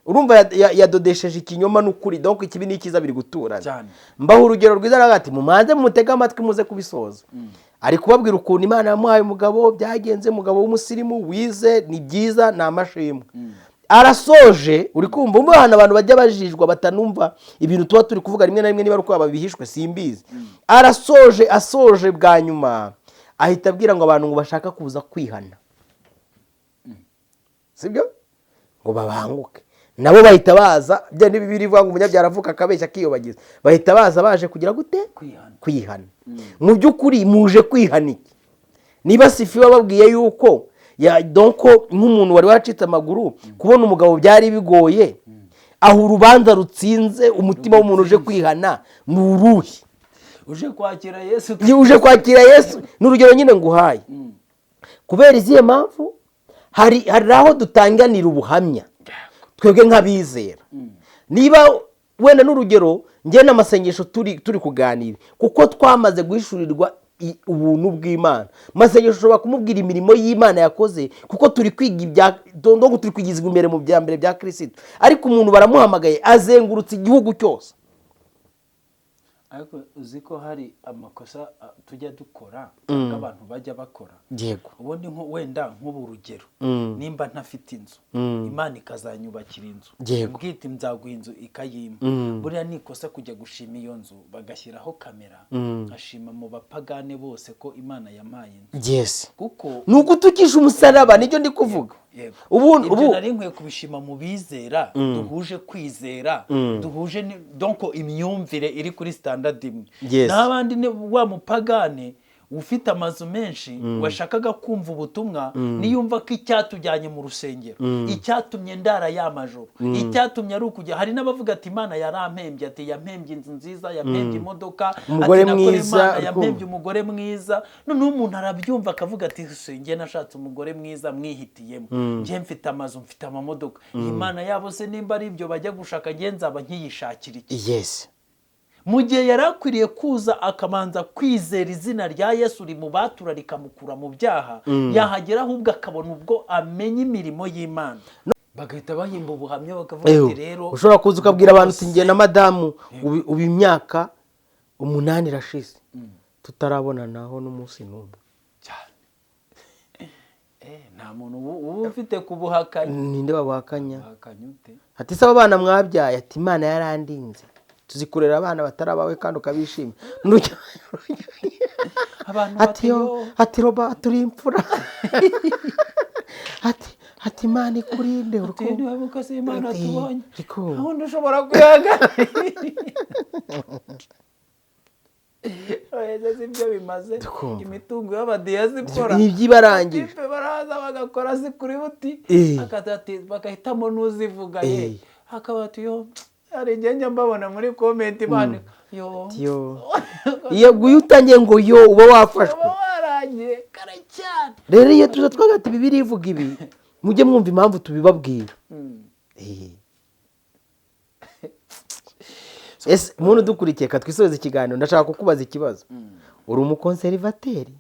Urumva yadodesheje ikinyoma n'ukuri, donc ikibi n'ikiza biri guturana. Mbaho urugero rwiza, aravuga ati: "Mumanze mumutege amatwi muze kubisoza." Ari kubabwira ukuntu Imana yamuhaye umugabo, byagenze, umugabo w'umusirimu wize, ni byiza, ni amashimwe. Arasoje, uri kumva umwana, abantu bajya bajijwa batanumva ibintu tuba turi kuvuga rimwe na rimwe, niba ari uko babihishwe simbizi. Arasoje, asoje bwa nyuma ahita abwira ngo abantu ngo bashaka kuza kwihana, sibyo, ngo babanguke. Nabo bahita baza, bya ni Bibiliya ivuga ngo umunyabyaha aravuka akabeshya akiyobagiza. Bahita baza baje kugira gute? Kwihana. Kwihana. Mu by'ukuri muje kwihana iki, niba Sifi wababwiye yuko ya donc nk'umuntu wari wacitse amaguru, kubona umugabo byari bigoye, aho urubanza rutsinze umutima w'umuntu uje kwihana ni uruhe? Uje kwakira Yesu. Iyo uje kwakira Yesu, ni urugero nyine nguhaye. Kubera izihe mpamvu? Hari aho dutanganira ubuhamya twebwe nk'abizera. Niba wenda n'urugero, njye n'amasengesho turi kuganira, kuko twamaze guhishurirwa ubuntu bw'Imana, amasengesho ushobora kumubwira imirimo y'Imana yakoze, kuko turi kwiga ibya donc turi kwigizwa imbere mu bya mbere bya Kirisito. Ariko umuntu baramuhamagaye, azengurutse igihugu cyose. Ariko uzi ko hari amakosa tujya dukora cyangwa abantu bajya bakora? Ubundi nko wenda nk'ubu urugero, nimba ntafite inzu, Imana ikazanyubakira inzu, mbwita nzaguha inzu, ikayimpa, buriya ni ikosa kujya gushima iyo nzu bagashyiraho kamera, nkashima mu bapagane bose ko Imana yampaye inzu? Kuko Ni ugutukisha umusaraba, nicyo ndi kuvuga. Ibyo nari nkwiye kubishima mu bizera duhuje kwizera, duhuje donc imyumvire iri kuri standard imwe. N'abandi ni wa mupagane ufite amazu menshi washakaga kumva ubutumwa, niyumva ko icyatujyanye mu rusengero, icyatumye ndara ya majoro, icyatumye ari ukujya. Hari n'abavuga ati: "Imana yarampembye," ati: "Yampembye inzu nziza, yampembye imodoka," Umugore ati: "Nakoreye mwiza, Imana, uri yampembye kumva? umugore mwiza." Noneho umuntu arabyumva akavuga ati: "Se, njye nashatse umugore mwiza mwihitiyemo, njye mfite amazu, mfite amamodoka, iyi Mana yabo se nimba ari ibyo bajya gushaka, njye nzaba nkiyishakira iki?" Mu gihe yari akwiriye kuza akabanza kwizera izina rya Yesu rimubatura rikamukura mu byaha, yahagera ahubwo akabona ubwo amenya imirimo y'Imana, bagahita bahimba ubuhamya bakavuga ati: "Rero Ushobora kuza ukabwira abantu uti: "Njye na madamu ubu imyaka 8 irashize tutarabonanaho n'umunsi n'umwe." Cyane. Nta muntu uba ufite kubuhakanya. Ninde babuhakanya? Buhakanya ute? Ati: "Se abo bana mwabyaye?" Ati: "Imana yarandinze." Tuzikurera abana batari abawe kandi ukabishima. Abantu Ati: bati "Yo." "Yo." Ati: "Roba, turi imfura." Ati: "Imana ikurinde." Ati: Urukundo. "Niba mukozi w'Imana Ati, tubonye Rikumva. nta wundi ushobora kwihangana." Oya, si ibyo bimaze. Tukumva. Imitungo y'abadiyasipora Ni iby'ibarangije. Ipe baraza bagakora kuri buti, bagahitamo n'uzivuga ye, hakaba ati: "Yo." Hari igihe njya mbabona muri comment bandika: "Yo." Yo, iyo iyo utangiye ngo "yo", uba wafashwe. Uba warangiye kare cyane. Rero iyo tuza twagati Bibiliya ivuga ibi, mujye mwumva impamvu tubibabwira. Ese muntu udukurikiye, ka twisoze ikiganiro, ndashaka kukubaza ikibazo. Uri umukonservateri?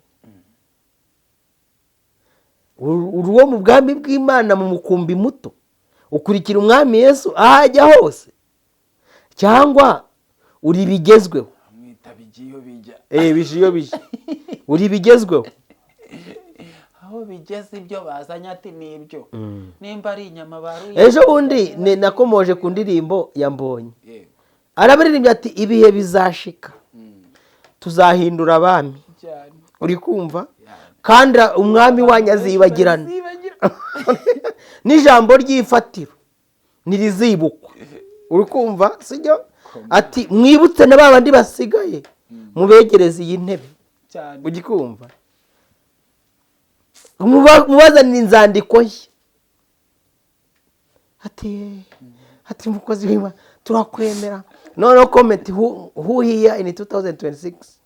Uri uwo mu bwami bw'Imana, mu mukumbi muto, ukurikira Umwami Yesu aho ajya hose, cyangwa uri ibigezweho? Amwita bijya iyo bijya. Bije iyo bije, uri ibigezweho. Aho bigeze, ibyo bazanye, ati nibyo, nimba ari inyama baruye. Ejo bundi nakomoje ku ndirimbo ya Mbonyi. Arabaririmbye ati: "Ibihe bizashika tuzahindura abami." Uri kumva? Kandi umwami wanyu azibagirana. Azibagirana. N'ijambo ry'ifatiro ntirizibukwa. Uri kumva, sibyo? Ati: "Mwibutse na ba bandi basigaye, mubegereze iyi ntebe." Ugikumva? Mubazanire inzandiko ye. Ati: "Mukozi w'Imana, turakwemera." Noneho comment: who here in 2026?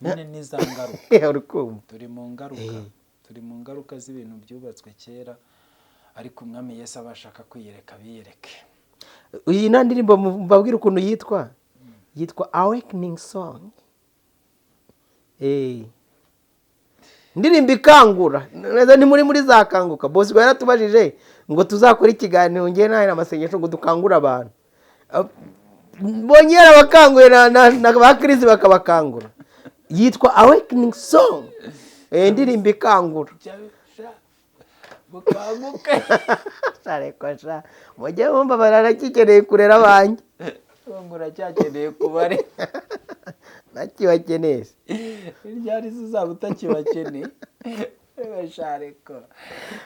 Nyine ni za ngaruka. Uri kumva? Turi mu ngaruka, turi mu ngaruka z'ibintu byubatswe kera, ariko Umwami Yesu aba ashaka kwiyereka, biyereke. Iyi nta ndirimbo, mbabwire ukuntu yitwa. Yitwa Awakening Song. Indirimbo ikangura neza. Ni muri za kanguka. Bosco yaratubajije ngo tuzakore ikiganiro ngewe nawe amasengesho, ngo dukangure abantu. Mbonye yarabakanguye na ba Kirisi bakabakangura. Yitwa Awakening Song. Indirimbo ikangura. Bukanguke. Shareko sha, mujye mumva, bararakikeneye kurera abanjye. Ngo uracyakeneye kubare? Nakibakeneye se? Ryari se uzaba utakibakeneye?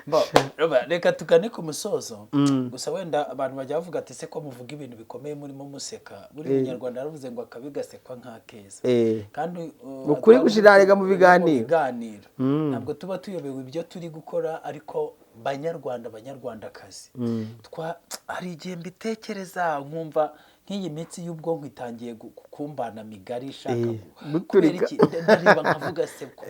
Bo, Robert, reka tugane ku musozo. Gusa wenda abantu bajya bavuga ati: "Se ko muvuga ibintu bikomeye murimo museka?" Buri munyarwanda yaravuze ngo akabi gasekwa nk'akeza. Kandi Ukuri gushirarega mu biganiro. Biganiro ntabwo tuba tuyobewe ibyo turi gukora. Ariko banyarwanda, banyarwandakazi, hari igihe mbitekereza nkumva nk'iyi mitsi y'ubwonko itangiye kumbana migari, ishaka Guturika. Kubera iki? Ndareba nkavuga: "Se ko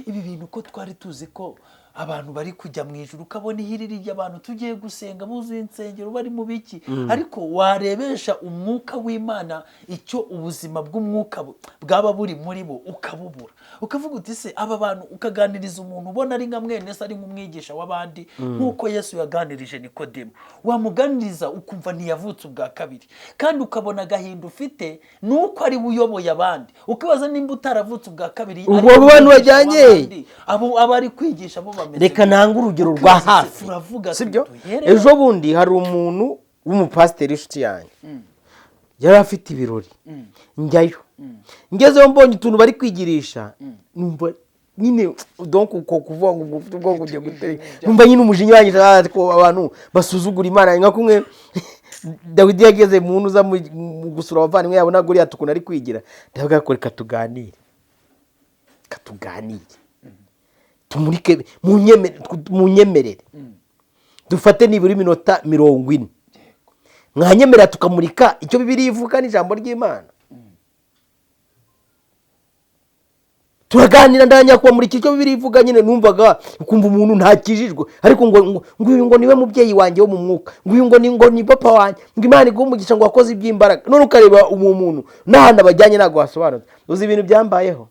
ibi bintu, ko twari tuzi ko abantu bari kujya mu ijuru, ukabona ihiriri ry'abantu tugiye gusenga, buzuye insengero, bari mu biki?" Ariko warebesha umwuka w'Imana icyo ubuzima bw'umwuka bwaba buri muri bo, ukabubura, ukavuga uti: "Se aba bantu?" Ukaganiriza umuntu ubona ari nka mwene se, ari nk'umwigisha w'abandi, nk'uko Yesu yaganirije Nikodemu, wamuganiriza ukumva ntiyavutse ubwa kabiri, kandi ukabona agahinda ufite ni uko ari we uyoboye abandi, ukibaza nimba utaravutse ubwa kabiri Ubwo ari abo bantu umwigisha bajyanye? w'abandi, abo aba ari kwigisha bo bameze Reka gute? ntange urugero rwa Ukibaza se, hafi. Turavuga Sibyo? duhere. Ejo bundi hari umuntu w'umupasiteri w'inshuti yanjye yari afite ibirori, njyayo. Ngezeyo mbonye utuntu bari kwigirisha, numva nyine, donc uko kuvuga ngo ufite ubwonko ugiye gutera, numva nyine umujinya wanjye ko abantu basuzugura Imana, nka kumwe Dawidi yageze mu ntuza mu gusura abavandimwe, yabona Goliyati ukuntu ari kwigira. Ndavuga ko reka tuganire, reka tuganire, tumurike, munyemerere dufate nibura iminota 40, mwanyemerera tukamurika icyo Bibiliya ivuga n'ijambo ry'Imana. Turaganira, ndanya kubamurikira icyo Bibiliya ivuga. Nyine numvaga ukumva umuntu ntakijijwe, ariko ngo uyu ngo niwe mubyeyi wanjye wo mu mwuka, ngo uyu ngo ni papa wanjye, ngo Imana iguhe umugisha, ngo wakoze iby'imbaraga. None ukareba uwo muntu n'ahantu abajyanye ntabwo wasobanutse. Uzi ibintu byambayeho?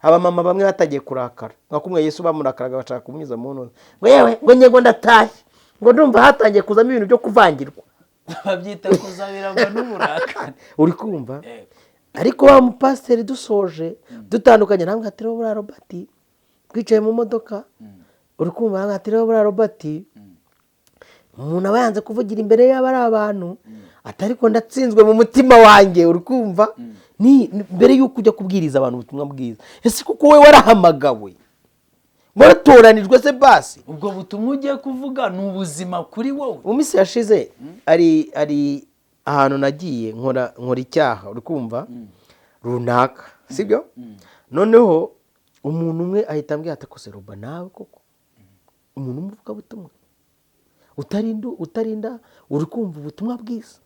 Abamama bamwe batagiye kurakara nka kumwe Yesu bamurakaraga, bashaka kumunyuza mu ntozi, ngo: "Yewe," ngo: "njye," ngo: "ndatashye," ngo: "ndumva hatangiye kuzamo ibintu byo kuvangirwa." Babyita kuzabirangwa n'uburakari. Uri kumva? Yego. Ariko wa mupasiteri dusoje dutandukanye, ntabwo ati: "Rero buriya Robert," twicaye mu modoka, uri kumva, ntabwo ati: "Rero buriya Robert, umuntu aba yanze kuvugira imbere y'aba ari abantu," ati: "ariko ndatsinzwe mu mutima wanjye." Uri kumva? Ni mbere y'uko ujya kubwiriza abantu ubutumwa bwiza, ese kuko wowe warahamagawe, waratoranijwe se basi? Ubwo butumwa ugiye kuvuga ni ubuzima kuri wowe? Mu minsi yashize ari ahantu nagiye nkora icyaha, uri kumva, runaka, sibyo? Noneho umuntu umwe ahita ambwira ati: "Kose Roba, nawe koko umuntu w'umuvugabutumwa utarinda, uri kumva, ubutumwa bwiza?"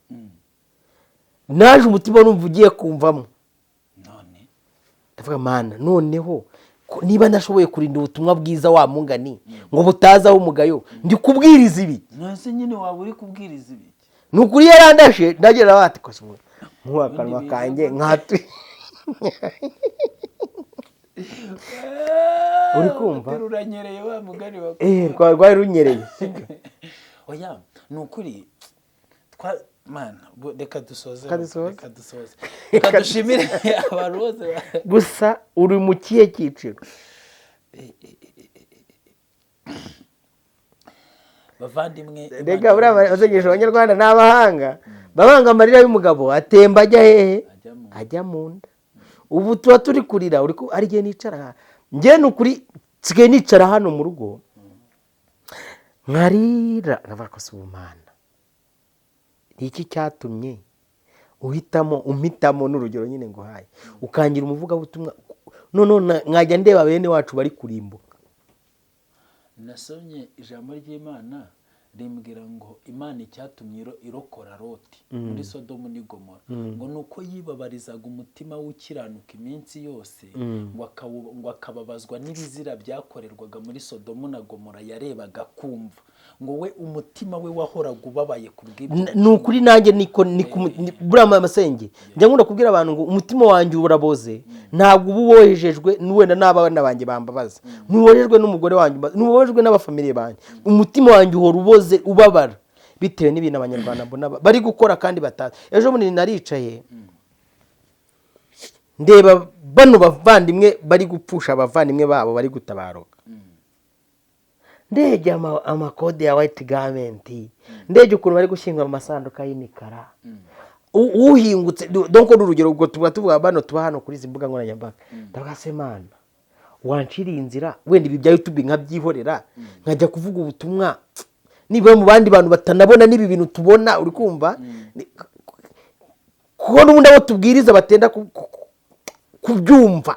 Naje umutima numva ugiye kumvamo. None Ndavuga: "Mana, noneho ko niba ndashoboye kurinda ubutumwa bwiza, wa mungani ngo butazaho umugayo, ndi kubwiriza ibi?" Nonese nyine waba uri kubwiriza ibiki? Ni ukuri yarandashe. Ndagira bati kose nkuba akanwa kanjye nkatu. Uri kumva? Ruranyereye wa mugani wa Eh, rwari runyereye, sibyo? Oya, ni ukuri twa mana reka dusoze. Reka dusoze. Reka dusoze, reka dushimire abantu bose Gusa uri mu kihe cyiciro? Bavandimwe, Reka buriya basengesha abanyarwanda ni abahanga, babanga amarira y'umugabo atemba ajya hehe? Ajya mu nda. Ajya mu nda. Ubu tuba turi kurira, uri ari igihe nicara njye, ni ukuri nsigaye nicara hano mu rugo nkarira, nkavuga ko si ubumana, ni iki cyatumye uhitamo, umpitamo, n'urugero nyine nguhaye, ukangira umuvugabutumwa, noneho nkajya ndeba bene wacu bari kurimbuka? Nasomye ijambo ry'Imana rimbwira ngo Imana icyatumye irokora Loti muri Sodomu n'i Gomora, ngo ni uko yibabarizaga umutima w'ukiranuka iminsi yose, ngo akababazwa n'ibizira byakorerwaga muri Sodomu na Gomora yarebaga, kumva ngo we umutima we wahoraga ubabaye ku bw'ibyo. Ni ukuri nanjye niko buriya masenge njya nkunda kubwira abantu ngo umutima wanjye uraboze. Ntabwo uba ubohejejwe wenda n'abana banjye bambabaza, ntubohejwe n'umugore wanjye ntubohejwe n'abafamiliye banjye. Umutima wanjye uhora uboze, ubabara bitewe n'ibintu abanyarwanda mbona bari gukora kandi batazi. Ejo bundi naricaye ndeba bano bavandimwe bari gupfusha abavandimwe babo, bari gutabaruka, ndebye amakode ya white garment, ndebye ukuntu bari gushyingura mu masanduka y'imikara. Uhingutse, donc ni urugero, ubwo tuba tuvuga bano tuba hano kuri izi mbuga nkoranyambaga. Ndavuga: "Se Mana." Wanciriye inzira, wenda ibi bya YouTube nkabyihorera, nkajya kuvuga ubutumwa nibura mu bandi bantu batanabona n'ibi bintu tubona, uri kumva? Kuko n'ubundi abo tubwiriza batenda kubyumva.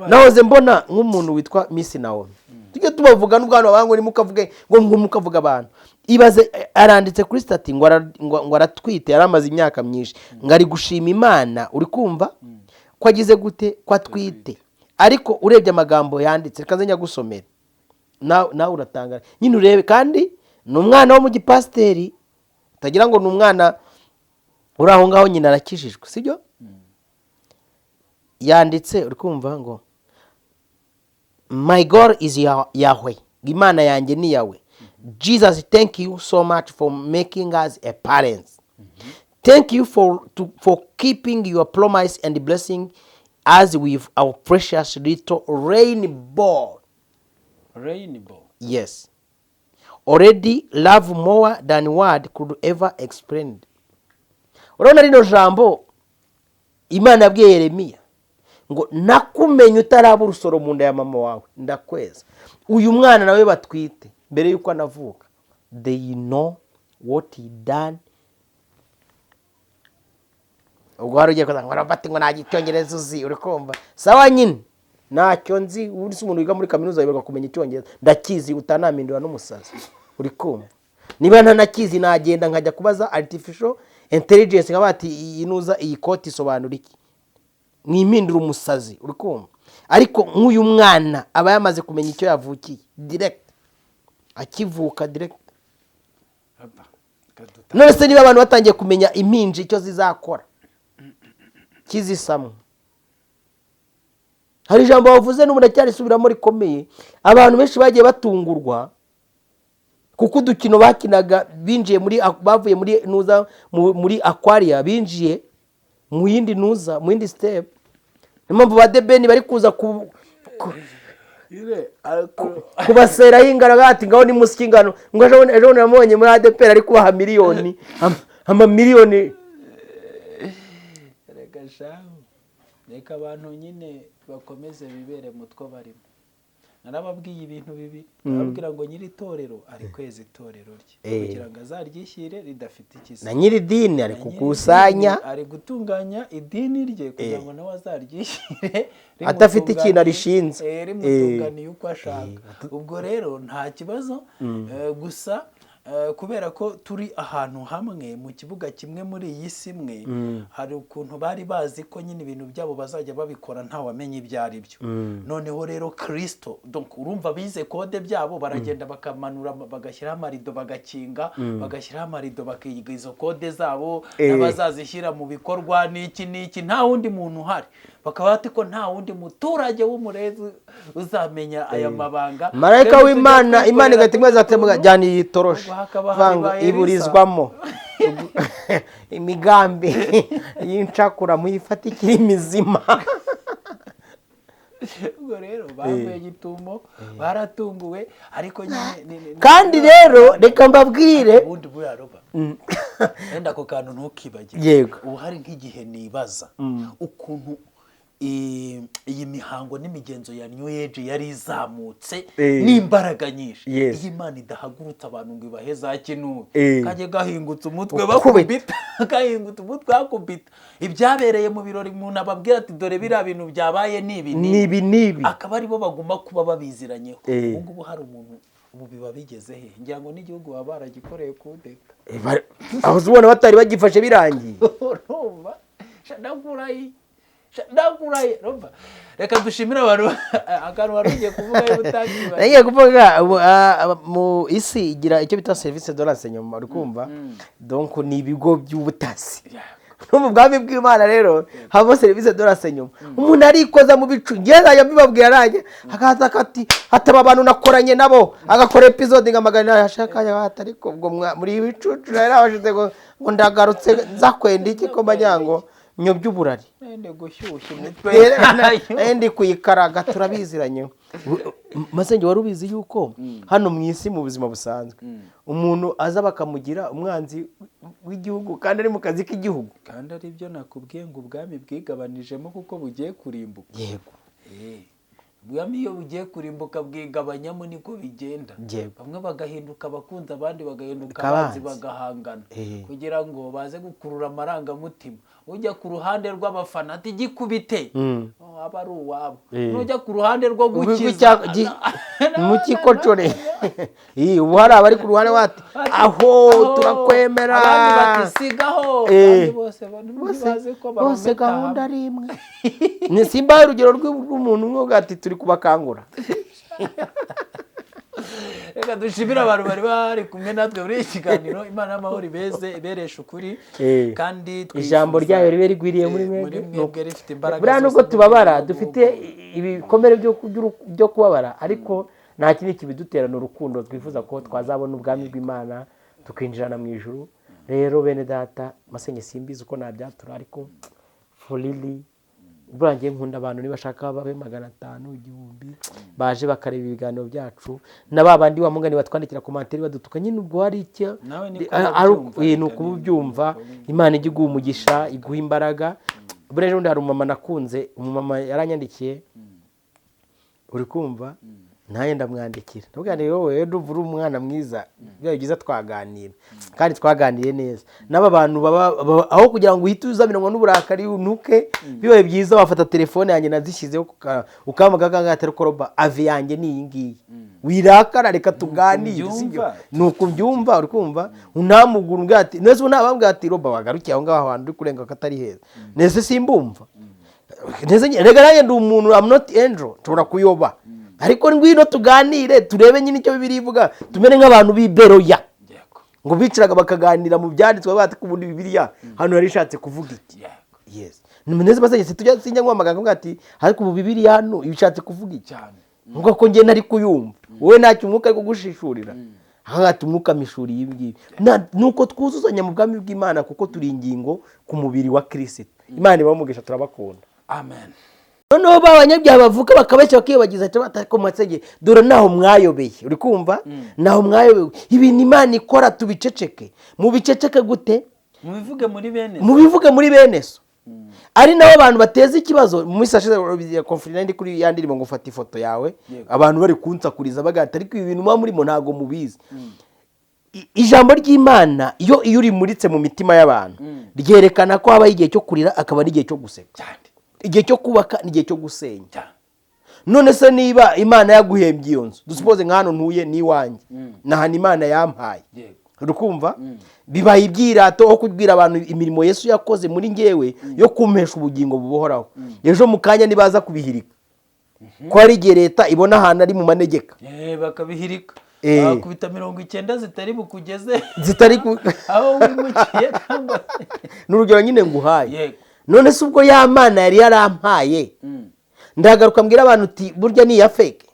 Nahoze mbona nk'umuntu witwa Miss Naomi, tujye tubavuga n'ubwo hano bavuga ngo nimukavuge, ngo mukavuga abantu. Ibaze, aranditse kuri status ngo aratwite, yari amaze imyaka myinshi, ngo ari gushima Imana, uri kumva, ko agize gute, ko atwite. Ariko urebye amagambo yanditse, reka nze nyagusomere, nawe uratangara nyine urebe. Kandi ni umwana wo mu gipasiteri, utagira ngo ni umwana uri aho ngaho, nyina arakijijwe, sibyo? Yanditse, uri kumva, ngo "My God is Yahweh, Imana yanjye ni Yahweh. Jesus, thank you so much for making us a parents. Thank you for keeping your promise and blessing us with our precious little rainbow." Rainbow. Yes. "Already love more than word could ever explain." Urabona rino jambo Imana yabwiye Yeremiya ngo "Nakumenye utaraba urusoro mu nda ya mama wawe, ndakweza." Uyu mwana nawe batwite, mbere y'uko anavuka, they know what he done. Ubwo wari ugiye kuza ngo Robert ngo nta Icyongereza uzi, uri kumva? Sawa nyine, ntacyo nzi. Ubu se umuntu wiga muri kaminuza yoberwa kumenya Icyongereza? Ndakizi, utanamindura n'umusazi, uri kumva? Niba ntanakizi, nagenda nkajya kubaza artificial intelligence, nkaba ati "Iyi nuza, iyi koti isobanura iki?" Mwimpindura umusazi, uri kumva? Ariko nk'uyu mwana aba yamaze kumenya icyo yavukiye direct, akivuka direct. Aba, reka. None se niba abantu batangiye kumenya impinja icyo zizakora kizisamwe, hari ijambo bavuze n'ubu ndacyarisubiramo rikomeye, abantu benshi bagiye batungurwa kuko udukino bakinaga binjiye muri, bavuye muri nuza, muri aquaria, binjiye mu yindi nuza, mu yindi step. Niyo mpamvu ba The Ben bari kuza Ire, ariko kubaseraho ingano, ati ngaho ni munsi y'ingano, ngo ejo bundi namubonye muri ADEPR ari kubaha miliyoni, amamiliyoni. Reka shahu, reka abantu nyine bakomeze bibere mu two barimo. Narababwiye ibintu bibi, narababwira ngo nyiri itorero ari kweza itorero rye kugira ngo azaryishyire ridafite ikisa. Na nyiri idini ari Na nyiri kukusanya idini ari gutunganya idini rye kugira ngo nawe azaryishyire adafite ikintu arishinze. Rimutunganiye uko ashaka. Ubwo rero nta kibazo, gusa kubera ko turi ahantu hamwe mu kibuga kimwe muri iyi si imwe, hari ukuntu bari bazi ko nyine ibintu byabo bazajya babikora ntawamenya ibyo ari byo. Noneho rero Kirisito, donc urumva bize code byabo, baragenda bakamanura, bagashyiraho amarido, bagakinga, bagashyiraho amarido, bakiga izo code zabo n'abazazishyira mu bikorwa n'iki n'iki, nta wundi muntu uhari. Bakaba bati ko nta wundi muturage w'umurezi uzamenya aya mabanga. Marayika Twebwe tujya w'Imana, Imana twikorera igahita imweza ati utuntu, "Jyana iyi toroshi." Ubwo hakaba hari Vanga ba Elisa. iburizwamo imigambi y'incakura, muyifate ikiri mizima. Ubwo rero baguye gitumo, baratunguwe, ariko nyine Kandi rero reka mbabwire. Ubundi buriya roba wenda ako kantu ntukibagire. Yego. Ubu hari nk'igihe nibaza ukuntu iyi mihango n'imigenzo ya New Age yari izamutse n'imbaraga nyinshi. Iyo Imana idahagurutse abantu ngo ibahe za kinubi, kajye gahingutse umutwe Ukubita. bakubita, gahingutse umutwe bakubita ibyabereye mu birori, umuntu ababwira ati "Dore biriya bintu byabaye ni ibi." Nibi nibi. Akaba aribo bagomba kuba babiziranyeho. Ubu ngubu hari umuntu ubu biba bigeze he? Ngira ngo n'igihugu baba baragikoreye kudeta. Aho uzi ubona batari bagifashe birangiye. Urumva? Sha, ndakurahiye. Sha, ndakurahiye. Urumva, reka dushimire abantu. Akantu wari ugiye kuvuga yuko utakibagiwe. Nagiye kuvuga ubu, mu isi igira icyo bita service de renseignement, uri kumva? Donc ni ibigo by'ubutasi. No mu bwami bw'Imana rero habamo service de renseignement. Umuntu arikoza mu bicu, ngewe nzajya mbibabwira nanjye, akaza akati hataba abantu nakoranye nabo, agakora episode nka 800 ashaka ati ariko ubwo muri ibicucu rero abashize ngo ndagarutse nzakwenda iki, ko mbagira ngo nyobye uburari. Nende gushyushya imitwe. Ndi kuyikaraga, turabiziranye. Masenge, wari ubizi yuko hano mu isi, mu buzima busanzwe, umuntu aza bakamugira umwanzi w'igihugu kandi ari mu kazi k'igihugu? Kandi ari byo nakubwiye ngo ubwami bwigabanijemo kuko bugiye kurimbuka. Yego. Ubwami iyo bugiye kurimbuka bwigabanyamo, niko bigenda. Bamwe bagahinduka abakunzi, abandi bagahinduka Abanzi. abanzi, bagahangana kugira ngo baze gukurura amarangamutima. Ujya ku ruhande rw'abafana ati: "Gikubite," oh, aba ari uwabo. Nujya ku ruhande rwo gukiza Mukikocore. Ubu hari abari ku ruhande bati: "Aho turakwemera." Abandi bati: "Sigaho." Kandi bose ntibazi ko Bose baromeka gahunda hamwe. ari imwe. Ni simba urugero rw'umuntu umwe uvuga ati: "Turi kubakangura." Reka dushimire abantu bari bari kumwe natwe muri iki kiganiro. Imana y'amahoro ibeze, ibereshe ukuri. Kandi Ijambo ryayo ribe rigwiriye muri mwebwe. Muri mwebwe rifite imbaraga Buriya zose nubwo tubabara, n'ubwenge. dufite ibikomere byo kubabara, ariko nta kindi kibidutera, ni urukundo twifuza ko twazabona ubwami bw'Imana, tukinjirana mu ijuru. Rero bene data, masenge, simbizi uko nabyatura, ariko for really, buriya ngiye nkunda abantu nibashaka babe 500, 1000 baje bakareba ibiganiro byacu, na ba bandi wa mugani batwandikira commentaire badutuka nyine, ubwo hari icyo Nawe niko urabyumva, ni reka uko ubyumva. Imana ijya iguha umugisha, iguha imbaraga. Buriya ejo bundi hari umumama nakunze, umumama yaranyandikiye, uri kumva, nanjye ndamwandikira, ndavuga nti: "Wowe ndumva uri umwana mwiza, bibaye byiza twaganira." Kandi twaganiriye neza. N'aba bantu aho kugira ngo uhite uzamiranywa n'uburakari unuke, bibaye byiza wafata telefone yanjye nazishyizeho, ukahamagara ngaha, atari koroba ave yanjye ni iyi ngiyi, wirakara, reka tuganire, sibyo? Ubyumva. Ni uko ubyumva, uri kumva, unamugura umbwira ati nese ubu nabambwira ati: "Roba, wagarukiye aho ngaho hantu uri kurenga ko atari heza." Nese simbumva nese rega nanjye ndi umuntu, I'm not angel, nshobora kuyoba, ariko ngwino tuganire, turebe nyine icyo Bibiliya ivuga, tumere nk'abantu b'i Beroya ngo bicaraga bakaganira mu byanditswe, bati ko ubundi Bibiliya hano yari ishatse kuvuga iki? Yes, neza basegetse tujya sinjya nguhamagara nkavuga ati: "Ariko ubu Bibiliya hano ibishatse kuvuga iki?" Nkuko ko njye ntari kuyumva, wowe ntacyo umwuka ari kugushishurira aha, ati umwuka mishuriye ibi ngibi. Nuko twuzuzanya mu bwami bw'Imana, kuko turi ingingo ku mubiri wa Kirisito. Imana ibahe, turabakunda. Amen. Noneho ba banyabyaha bavuka bakabeshya, bakiyobagiza, ati batako masege, dore naho mwayobeye, uri kumva, naho mwayobeye. Ibintu Imana ikora tubiceceke? Mubiceceke gute? Mubivuge muri bene Mubivuge muri bene so, ari nabo abantu bateza ikibazo. Mu minsi yashize ya conférence ndi kuri ya ndirimbo ngo fata ifoto yawe, abantu bari kunsakuriza bagahita, ariko ibi bintu muba murimo ntabwo mubizi. Ijambo ry'Imana iyo urimuritse mu mitima y'abantu, ryerekana ko habaho igihe cyo kurira, akaba n'igihe cyo guseka, igihe cyo kubaka n'igihe cyo gusenya. None se niba Imana yaguhembye iyo nzu, dusuppose nka hano ntuye ni iwanjye, ni ahantu Imana yampaye, uri kumva, bibaye ibyirato aho kubwira abantu imirimo Yesu yakoze muri ngewe yo kumpesha ubugingo buhoraho. Ejo mu kanya nibaza kubihirika, ko hari igihe leta ibona ahantu ari mu manegeka, Bakabihirika, bakubita 90 zitari bukugeze zitari ku aho wimukiye cyangwa Ni urugero nyine nguhaye. None se ubwo ya Mana yari yarampaye, ndagaruka mbwira abantu uti: "Burya ni iya fake"?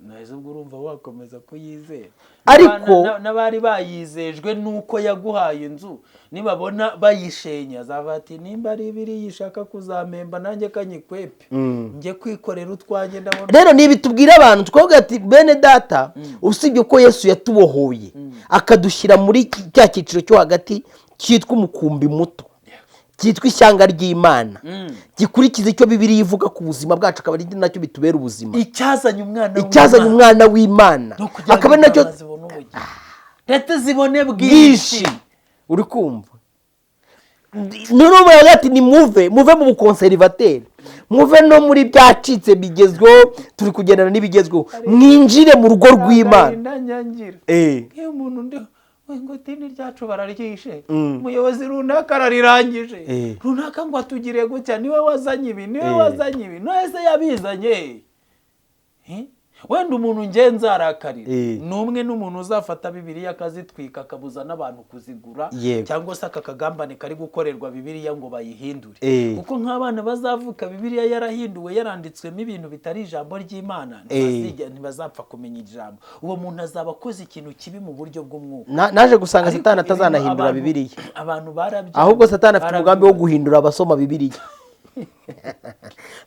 Nahise ubwo urumva wakomeza kuyizera? Ariko N'abari bayizejwe n'uko yaguhaye inzu, nibabona bayishenya, azava ati: "Nimba ari ibiri yishaka kuzampemba, nanjye kanyikwepe njye kwikorera utwanjye, ndabona." Rero nibi tubwira abantu, twavuga ati: "Bene data, usibye ko Yesu yatubohoye akadushyira muri cya cyiciro cyo hagati cyitwa umukumbi muto, cyitwa ishyanga ry'Imana, gikurikiza icyo Bibiliya ivuga ku buzima bwacu, akaba ari nacyo bitubera ubuzima." Icyazanye umwana Icyazanye w'Imana. umwana w'Imana, No kugira ngo akaba ari nacyo intama zibone ubugingo, ndetse zibone bwinshi. Bwinshi, uri kumva. Noneho baravuga ati: "Nimuve, muve mu buconservateur, muve no muri byacitse bigezweho, turi kugendana n'ibigezweho, mwinjire mu rugo rw'Imana." Agahinda nyangira nk'iyo umuntu ndi we ngo idini ryacu bararyishe, umuyobozi runaka ararirangije, runaka ngo atugire gutya, niwe wazanye ibi, niwe wazanye ibi. None se yabizanye? Eh? Wenda umuntu ngenzi arakarira ni umwe n'umuntu uzafata Bibiliya akazitwika, akabuza n'abantu kuzigura, cyangwa se aka kagambane kari gukorerwa Bibiliya ngo bayihindure, kuko nk'abana bazavuka Bibiliya yarahinduwe, yaranditswemo ibintu bitari ijambo ry'Imana, ntibazapfa kumenya ijambo. Uwo muntu azaba akoze ikintu kibi mu buryo bw'umwuka. Naje gusanga Ariko Satani ibintu atazanahindura Bibiliya. Abantu barabyanze, Ahubwo Satani afite umugambi wo barabyubatse. guhindura abasoma Bibiliya.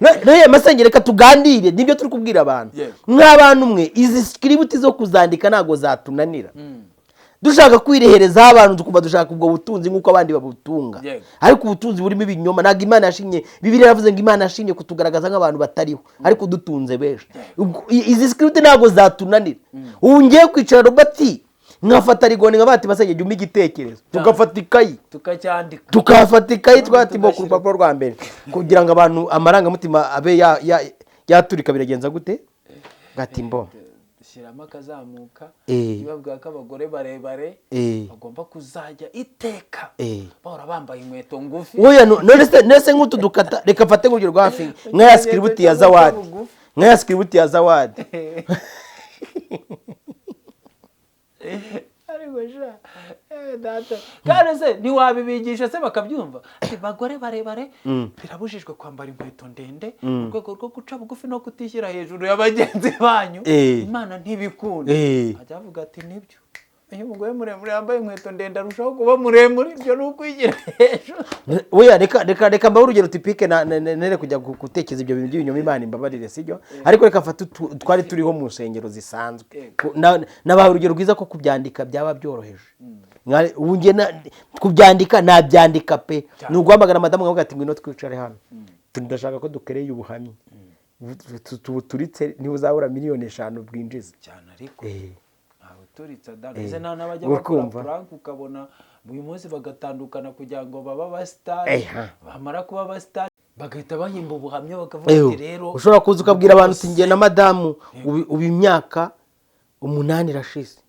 Rero masenge, reka tuganire, nibyo turi kubwira abantu. Nk'abantu mwe, izi script zo kuzandika ntabwo zatunanira. Dushaka kwireherezaho abantu, tukumva dushaka ubwo butunzi nk'uko abandi babutunga, ariko ubutunzi burimo ibinyoma. Ntabwo Imana yashimye. Bibiliya yaravuze ngo Imana yashimye kutugaragaza nk'abantu batariho, ariko dutunze benshi. Izi script ntabwo zatunanira. Ubu ngiye kwicara, Robert, nkafata rigoni, nka bati basenge jya umpa igitekerezo, tugafata ikayi, tukacyandika, tukafata ikayi, twatimba ku rupapuro rwa mbere kugira ngo abantu amarangamutima abe yaturika. Biragenza gute? Gati mbo Shyiramo akazamuka. Ibabwira ko abagore barebare bagomba kuzajya iteka bahora bambaye inkweto ngufi. Oya, none se nk'utu dukata, reka mfate nk'urugero rwa hafi, nk'aya script ya Zawadi, nk'aya script ya Zawadi. Ariko sha, data, kandi se ntiwabibigisha se bakabyumva? Ati bagore barebare, birabujijwe kwambara inkweto ndende mu rwego rwo guca bugufi no kutishyira hejuru ya bagenzi banyu. Imana ntibikunda. Ajya avuga ati nibyo, iyo umugore muremure yambaye inkweto ndende arushaho kuba muremure, ibyo ni ukwigira hejuru. Oya, reka mbahe urugero typique, nere kujya gutekereza ibyo bintu by'ibinyoma, Imana imbabarire, sibyo? Ariko reka mfate twari turiho mu nsengero zisanzwe. Nabaha urugero rwiza ko kubyandika byaba byoroheje. Ubu njye kubyandika nabyandika pe. Ni uguhamagara madamu nkavuga ati ngwino twicare hano, ndashaka ko dukereye ubuhamya tubuturitse, niba uzabura miliyoni 5 bwinjiza. Cyane, ariko ntawe uturitsa da. Ese nta n'abajya bakora Urikumva? prank, ukabona uyu munsi bagatandukana kugira ngo babe abasitari, bamara kuba abasitari bagahita bahimba ubuhamya, bakavuga ati rero Ushobora kuza ukabwira abantu uti njye na madamu ubu imyaka 8 irashize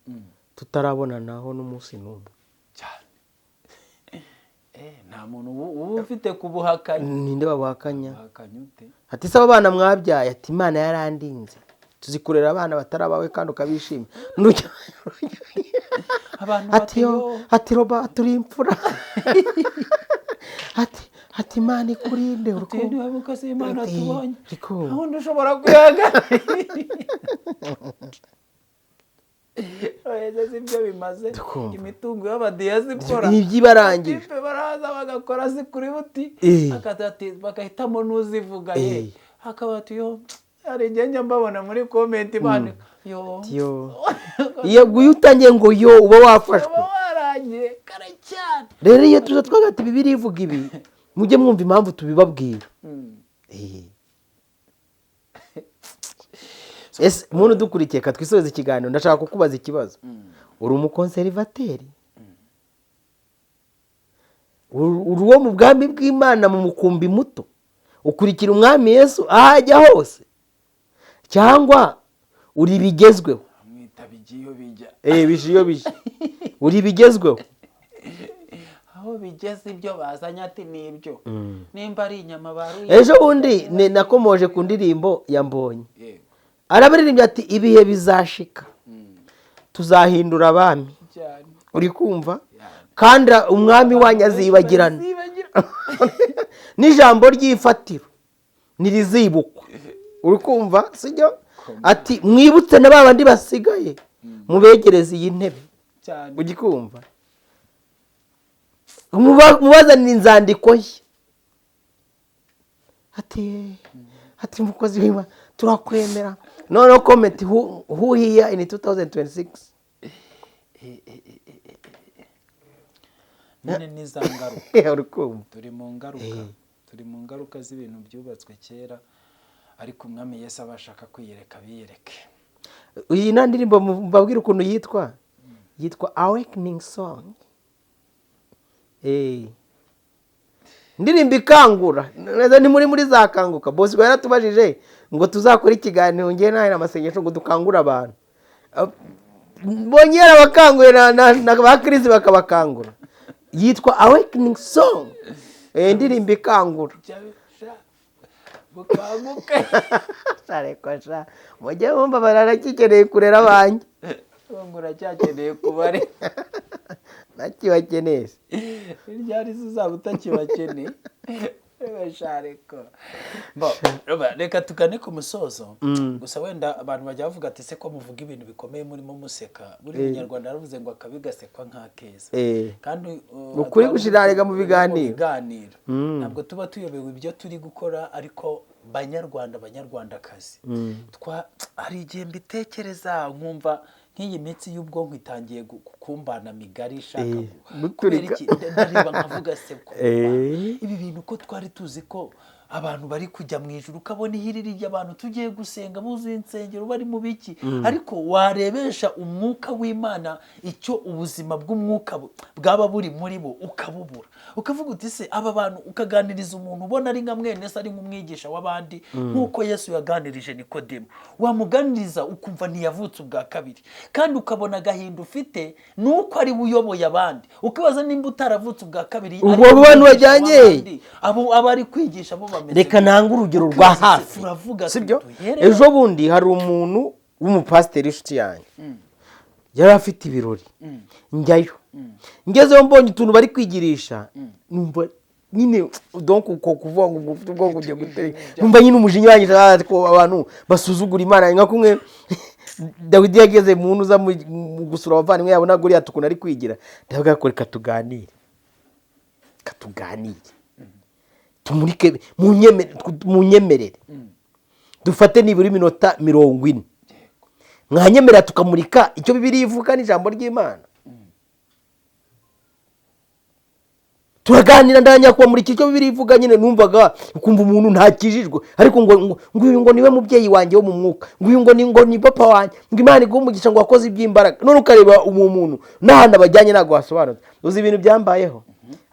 tutarabonanaho n'umunsi n'umwe. Cyane. Nta muntu uba ufite kubuhakanya. Ninde babuhakanya? Buhakanya ute? Ati se abo bana mwabyaye? Ati Imana yarandinze, tuzi kurera abana batari abawe kandi ukabishima. Abantu Ati bati yo yo ati Roba, turi imfura, ati Imana ikurinde. Ati Urukundo niba mukozi w'Imana Ati, tubonye Rikumva. nta wundi ushobora kwihagarara. Ese si byo bimaze Tukumva. imitungo y'abadiyasipora? Ni iby'ibarangije. Ikipe baraza bagakora script, bagahitamo n'uzivuga ye, hakaba ati yo hari igihe njya mbabona muri comment bandika yo. Yo, iyo iyo utangiye ngo yo, uba wafashwe. Uba warangiye kare cyane. Rero iyo tuza twagati Bibiliya ivuga ibi, mujye mwumva impamvu tubibabwira. Ese muntu udukurikiye, ka twisoze ikiganiro, ndashaka kukubaza ikibazo: uri umuconservateur? Uri uwo mu bwami bw'Imana, mu mukumbi muto, ukurikira Umwami Yesu aho ajya hose, cyangwa uri ibigezweho? Amwita bigiye iyo bijya. Bije iyo bije, uri ibigezweho. Aho bigeze, ibyo bazanye, ati nibyo, nimba ari inyama baruye. Ejo bundi nakomoje ku ndirimbo ya Mbonyi. Arabaririmbye ati ibihe bizashika tuzahindura abami. Cyane. Uri kumva? Kandi umwami wanyu azibagirana, Azibagirana. n'ijambo ry'ifatiro ntirizibukwa. Uri kumva, sibyo? Ati mwibutse na ba bandi basigaye, mubegereze iyi ntebe. Cyane. Ugikumva? Mubazanire inzandiko ye. Ati mukozi w'Imana, turakwemera. Noneho comment, who here in 2026? Nyine ni za ngaruka. Uri kumva? Turi mu ngaruka z'ibintu byubatswe kera, ariko Umwami Yesu aba ashaka kwiyereka, biyereke. Iyi nta ndirimbo, mbabwire ukuntu yitwa. Yitwa Awakening Song. Indirimbo ikangura neza. Ni muri za kanguka. Bosco yaratubajije ngo tuzakore ikiganiro ngewe nawe amasengesho, ngo dukangure abantu. Mbonye yarabakanguye na ba Kirisi bakabakangura. Yitwa Awakening Song. Indirimbo ikangura. Bukanguke. Shareko sha, mujye mumva, bararakikeneye kurera abanjye. Ngo uracyakeneye kubare? Nakibakeneye se? Ryari se uzaba utakibakeneye? Shareko. Bo, Robert, reka tugane ku musozo. Gusa wenda abantu bajya bavuga ati se ko muvuga ibintu bikomeye murimo museka? Buri munyarwanda yaravuze ngo akabi gasekwa nk'akeza. Kandi Ukuri gushirarega mu biganiro. Biganiro ntabwo tuba tuyobewe ibyo turi gukora. Ariko banyarwanda, banyarwandakazi, hari igihe mbitekereza nkumva Nk'iyi mitsi y'ubwonko itangiye kumbana migari ishaka Guturika. Kubera iki? Ndareba nkavuga se ko ibi bintu ko twari tuzi ko abantu bari kujya mu ijuru, ukabona ihiriri ry'abantu, tugiye gusenga, buzuye insengero, bari mu biki, ariko warebesha umwuka w'Imana icyo ubuzima bw'umwuka bwaba buri muri bo ukabubura, ukavuga uti se aba bantu, ukaganiriza umuntu ubona ari nka mwene se, ari nk'umwigisha w'abandi, nk'uko Yesu yaganirije Nikodemu, wamuganiriza ukumva ntiyavutse ubwa kabiri, kandi ukabona agahinda ufite ni uko ari we uyoboye abandi, ukibaza nimba utaravutse ubwa kabiri Ubwo ari abo bantu umwigisha bajyanye. w'abandi, abo aba ari kwigisha bo bameze Reka ntange urugero rwa Ukibaza se, hafi. Turavuga Sibyo? duhere Ejo bundi hari umuntu w'umupasiteri w'inshuti yanjye yari afite ibirori, njyayo. Ngezeyo mbonye utuntu bari kwigirisha, numva nyine, donc uko kuvuga ngo ubwo ufite ubwonko ugiye gutereka, numva nyine umujinya wanjye, ko abantu basuzugura Imana, nka kumwe Dawidi yageze mu ntuza mu gusura abavandimwe, yabona Goliyati ukuntu ari kwigira. Ndavuga ko reka tuganire, reka tuganire, tumurike, munyemerere dufate nibura iminota 40, mwanyemerera tukamurika icyo Bibiliya ivuga n'ijambo ry'Imana. Turaganira, ndanya kubamurika icyo Bibiliya ivuga. Nyine numvaga ukumva umuntu ntakijijwe, ariko ngo uyu ngo niwe mubyeyi wanjye wo mu mwuka, ngo uyu ngo ni papa wanjye, ngo Imana iguhe umugisha, ngo wakoze iby'imbaraga. None ukareba uwo muntu n'ahantu abajyanye ntabwo wasobanutse. Uzi ibintu byambayeho?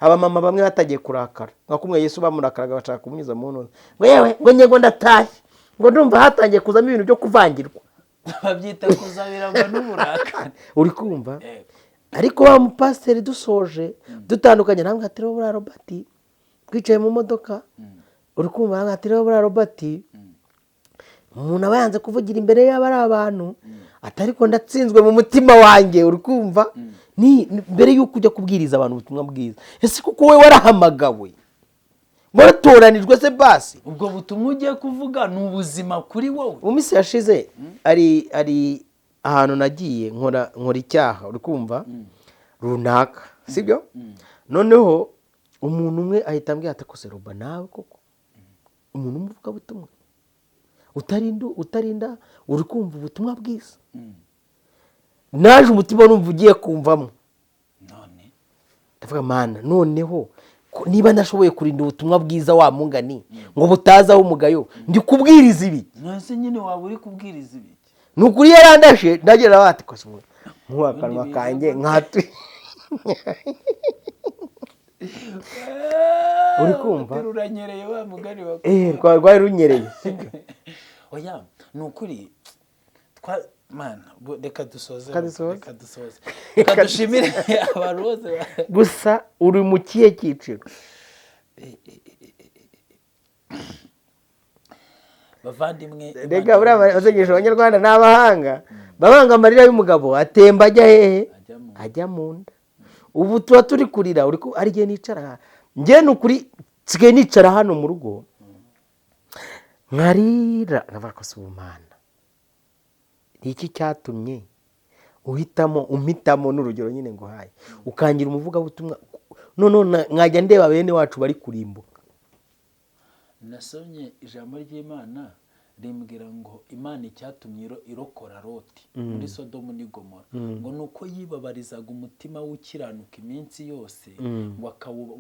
Abamama bamwe batagiye kurakara nka kumwe Yesu bamurakaraga, bashaka kumunyuza mu ntoki, ngo yewe, ngo njye ngo ndatashye, ngo ndumva hatangiye kuzamo ibintu byo kuvangirwa. Babyita kuzabirangwa n'uburakari. Uri kumva? Ariko wa mupasiteri dusoje dutandukanye, namwe ati rero buriya Robert, twicaye mu modoka, uri kumva, namwe ati rero buriya Robert, umuntu aba yanze kuvugira imbere y'aba ari abantu, ati ariko ndatsinzwe mu mutima wanjye. Uri kumva? Ni mbere y'uko ujya kubwiriza abantu ubutumwa bwiza, ese kuko wowe warahamagawe, waratoranijwe se basi? Ubwo butumwa ugiye kuvuga ni ubuzima kuri wowe? Mu minsi yashize ari ahantu nagiye nkora icyaha, uri kumva, runaka, sibyo? Noneho umuntu umwe ahita ambwira ati kose Roba, nawe koko umuntu w'umuvugabutumwa utarinda, uri kumva, ubutumwa bwiza, naje umutima numva ugiye kumvamo. None Ndavuga Mana, noneho niba nashoboye kurinda ubutumwa bwiza wa mungani ngo butazaho umugayo, ndi kubwiriza ibi. Nonese nyine waba uri kubwiriza ibiki? Ni ukuri yarandashe, ndagira bati kose nkuba akanwa Ubundi kanjye biza nkatu. Uri kumva? Uranyereye wa mugani wa Rwari runyereye, sibyo? Oya, ni ukuri mana, reka dusoze. Reka dusoze. Reka dusoze, reka dushimire abantu bose Gusa uri mu kihe cyiciro? Bavandimwe, Imana Rega buriya abasengesho abanyarwanda ni abahanga, babanga amarira y'umugabo atemba ajya hehe? Ajya mu nda. Ajya mu nda. Ubu tuba turi kurira, uri ari igihe nicara, njye ni ukuri nsigaye nicara hano mu rugo nkarira, nkavuga ko si ubumana, ni iki cyatumye uhitamo umpitamo, n'urugero nyine nguhaye, ukangira umuvugabutumwa, noneho nkajya ndeba bene wacu bari kurimbuka. Nasomye ijambo ry'Imana rimbwira ngo Imana icyatumye irokora Loti muri Sodomu n'i Gomora, ngo ni uko yibabarizaga umutima w'ukiranuka iminsi yose,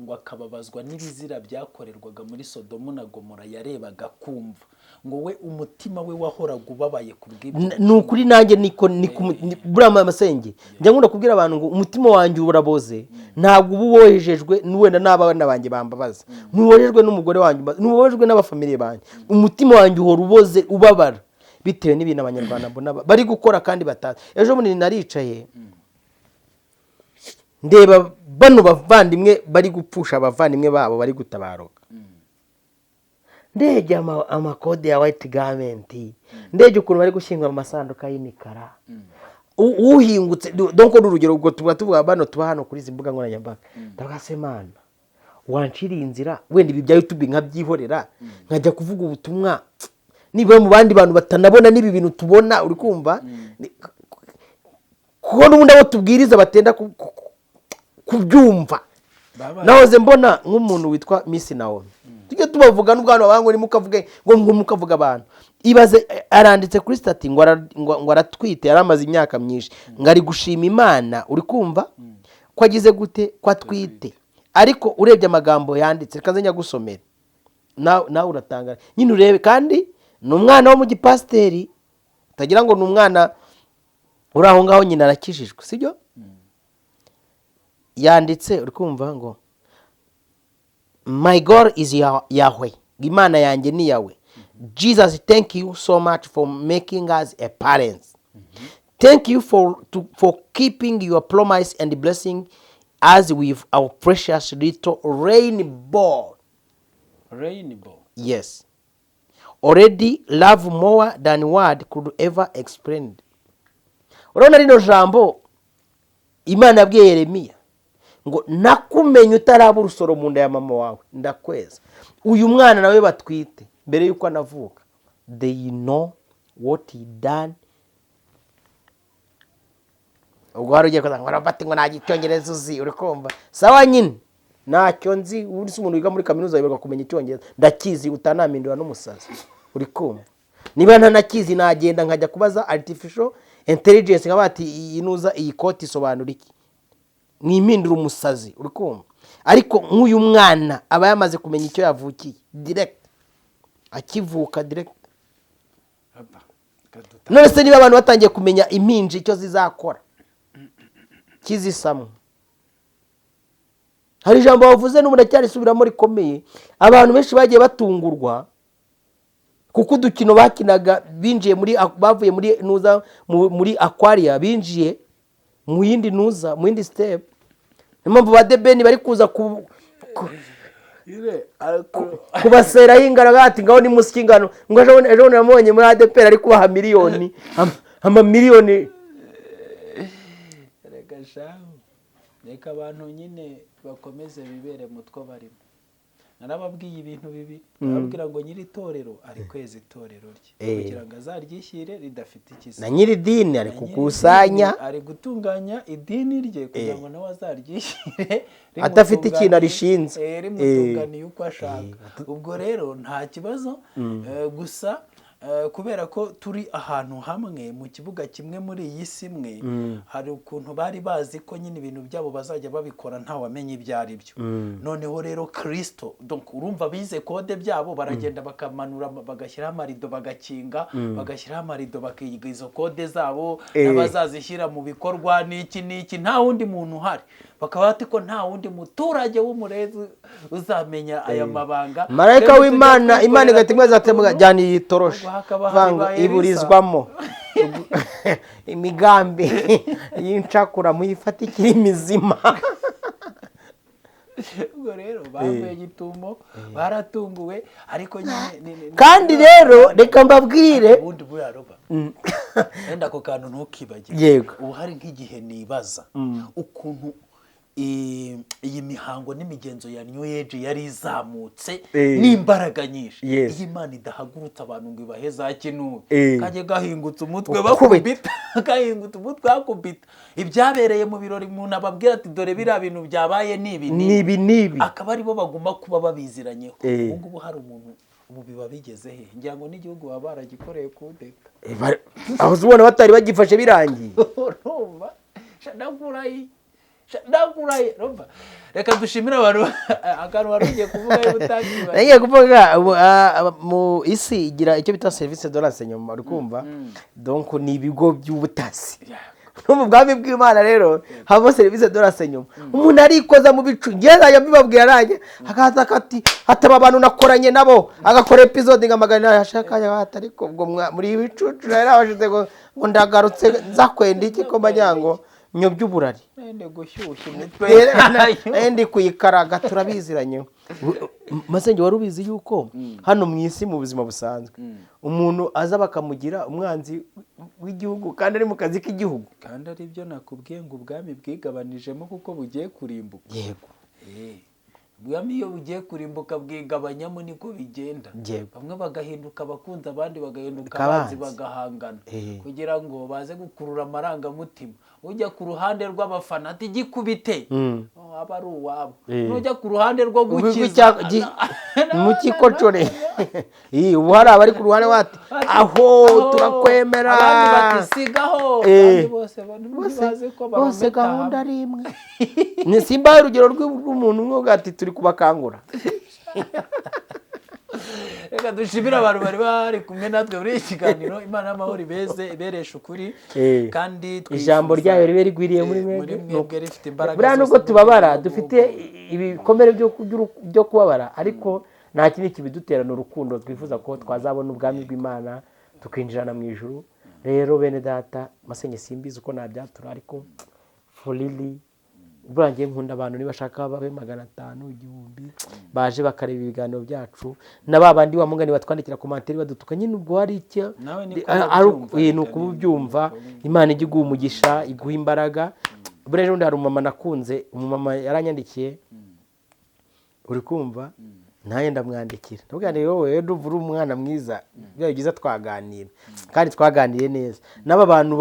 ngo akababazwa n'ibizira byakorerwaga muri Sodomu na Gomora yarebaga, kumva ngo we umutima we wahoraga ubabaye ku bw'ibyo. Ni ukuri nanjye niko buriya masenge njya nkunda kubwira abantu ngo umutima wanjye uraboze, ntabwo uba ubohejejwe wenda n'abana banjye bambabaza, ntubohejwe n'umugore wanjye umbabaza, ntubohejwe n'abafamiliye banjye, umutima wanjye uhora uboze ubabara bitewe n'ibintu abanyarwanda mbona bari gukora kandi batazi. Ejo bundi naricaye ndeba bano bavandimwe bari gupfusha abavandimwe babo bari gutabaruka, ndebye amakode ya white garment, ndebye ukuntu bari gushyingura mu masanduka y'imikara. Uhingutse, donc ni urugero, ubwo tuba tuvuga bano tuba hano kuri izi mbuga nkoranyambaga. Ndavuga se Mana, wanciriye inzira, wenda ibi bya YouTube nkabyihorera, nkajya kuvuga ubutumwa nibura mu bandi bantu batanabona n'ibi bintu tubona, uri kumva? Kuko n'ubundi abo tubwiriza batenda kubyumva. Baba Nahoze mbona nk'umuntu witwa Miss Naomi. Tujye tubavuga n'ubwanwa bangu ntimukavuge ngo mukavuga abantu. Ibaze aranditse kuri status ngo aratwite, yaramaze imyaka myinshi, ngo ari gushima Imana, uri kumva ko agize gute, ko atwite. Ariko urebye amagambo yanditse, reka nze nyagusomere, nawe uratangara nyine urebe. Kandi ni umwana wo mu gipasiteri, utagira ngo ni umwana uri aho ngaho, nyina arakijijwe, sibyo? Yanditse, uri kumva, ngo "My God is Yahweh," Imana yanjye ni Yahweh. "Jesus, thank you so much for making us a parents. Thank you for keeping your promise and blessing us with our precious little rainbow." Rainbow. Yes. "Already love more than word could ever explain." Urabona rino jambo Imana yabwiye Yeremiya ngo "Nakumenye utaraba urusoro mu nda ya mama wawe, ndakweza." Uyu mwana nawe batwite, mbere y'uko anavuka, they know what he done. Ubwo wari ugiye kuza ngo Robert ngo nta icyongereza uzi, uri kumva? Sawa nyine, ntacyo nzi. Ubundi se umuntu wiga muri kaminuza yoberwa kumenya icyongereza? Ndakizi, utanamindura n'umusazi, uri kumva? Niba ntanakizi, nagenda nkajya kubaza artificial intelligence, nkaba ati "Iyi nuza, iyi koti isobanura iki?" Mwimpindura umusazi, uri kumva? Ariko nk'uyu mwana aba yamaze kumenya icyo yavukiye direct, akivuka direct. Aba, reka None se niba abantu batangiye kumenya impinja icyo zizakora kizisamwe, hari ijambo bavuze n'ubu ndacyarisubiramo rikomeye. Abantu benshi bagiye batungurwa kuko udukino bakinaga binjiye muri, bavuye muri nuza, muri aquaria, binjiye mu yindi nuza, mu yindi step. Niyo mpamvu ba The Ben bari kuza Ire, ariko kubaseraho ingano, ati ngaho ni munsi y'ingano, ngo ejo bundi, ejo bundi namubonye muri ADEPR ari kubaha miliyoni, amamiliyoni. Reka shahu, reka abantu nyine bakomeze bibere mu two barimo. Narababwiye ibintu bibi, narababwira ngo nyiri itorero ari kweza itorero rye kugira ngo azaryishyire ridafite ikiza. Na nyiri idini ari Na nyiri kukusanya idini ari gutunganya idini rye kugira ngo nawe azaryishyire adafite ikintu arishinze. Rimutunganiye uko ashaka. Ubwo rero nta kibazo, gusa kubera ko turi ahantu hamwe mu kibuga kimwe muri iyi si imwe, hari ukuntu bari bazi ko nyine ibintu byabo bazajya babikora ntawamenya ibyo ari byo. Noneho rero Kirisito, donc urumva bize code byabo, baragenda bakamanura, bagashyiraho amarido, bagakinga, bagashyiraho amarido, bakiga izo code zabo n'abazazishyira mu bikorwa n'iki n'iki, nta wundi muntu uhari. Bakaba bati ko nta wundi muturage w'umurezi uzamenya aya mabanga. Marayika Twebwe tujya w'Imana, Imana twikorera igahita imweza ati utuntu, "Jyana iyi toroshi." ubwo hakaba hari Vanga ba Elisa. iburizwamo imigambi y'incakura, muyifate ikiri mizima. Ubwo rero baguye gitumo, baratunguwe, ariko nyine Kandi rero reka mbabwire. Ubundi buriya roba wenda ako kantu ntukibagire. Yego. Ubu hari nk'igihe nibaza ukuntu iyi mihango n'imigenzo ya New Age yari izamutse n'imbaraga nyinshi. Iyo Imana idahagurutsa abantu ngo ibahe za kinubi, kajye gahingutse umutwe Ukubita. bakubita, gahingutse umutwe bakubita, ibyabereye mu birori umuntu ababwira ati "Dore biriya bintu byabaye ni ibi Nibi nibi." Akaba aribo baguma kuba babiziranyeho. Ubu ngubu hari umuntu ubu biba bigeze he? Ngira ngo n'igihugu baba baragikoreye kudeta. Aho uzi ubona batari bagifashe birangiye. Urumva? Sha, ndakurahiye. Sha, ndakurahiye. Urumva, reka dushimire abantu. Akantu wari ugiye kuvuga y'ubutakibaye. Nagiye kuvuga ubu, mu isi igira icyo bita service de renseignement, uri kumva? Donc ni ibigo by'ubutasi. No mu bwami bw'Imana rero habamo service de renseignement. Umuntu arikoza mu bicu, ngewe nzajya mbibabwira nanjye, akaza akati hataba abantu nakoranye nabo, agakora episode nka 400 ashaka ati ariko ubwo muri ibicucu nari nabashize ngo ndagarutse nzakwenda iki, ko mbagira ngo nyobye uburari. Nende gushyushya imitwe. Ndi kuyikaraga, turabiziranye. Masenge, wari ubizi yuko hano mu isi, mu buzima busanzwe, umuntu aza bakamugira umwanzi w'igihugu kandi ari mu kazi k'igihugu? Kandi ari byo nakubwiye ngo ubwami bwigabanijemo kuko bugiye kurimbuka. Yego. Ubwami iyo bugiye kurimbuka bwigabanyamo, niko bigenda. Bamwe bagahinduka abakunzi, abandi bagahinduka Abanzi. abanzi, bagahangana kugira ngo baze gukurura amarangamutima. Ujya ku ruhande rw'abafana ati "Gikubite," aba ari uwabo. Nujya ku ruhande rwo gukiza, Mukikocore. Ii, ubu hari abari ku ruhande bati aho turakwemera. Abandi bati sigaho. Abandi bose ntibazi ko bose barometa gahunda hamwe. Ari imwe. Ni simba urugero rw'umuntu umwe uvuga ati turi kubakangura. Reka dushimire abantu bari bari kumwe natwe muri iki kiganiro. Imana y'amahoro ibeze, ibereshe ukuri. Kandi Ijambo twifuza- ryayo ribe rigwiriye muri muri mwebwe. Mwebwe rifite imbaraga Buriya zose nubwo tubabara, n'ubwenge. Dufite ibikomere byo kubabara, ariko nta kindi kibidutera, ni urukundo. Twifuza ko twazabona ubwami bw'Imana, tukinjirana mu ijuru. Rero bene data, masenge, simbizi uko nabyatura, ariko for really, buriya ngiye nkunda abantu, niba bashaka babe 500, 1000, baje bakareba ibiganiro byacu, na ba bandi wa mugani batwandikira commentaire badutuka nyine, ubwo hari icyo Nawe niko ari ubyumva, ni reka uko ubyumva. Imana ijya iguha umugisha, iguha imbaraga. Buriya ejo bundi hari umumama nakunze, umumama yaranyandikiye, uri kumva, nanjye ndamwandikira, ndavuga nti wowe ndumva uri umwana mwiza, bibaye byiza twaganira, kandi twaganiriye neza. N'aba bantu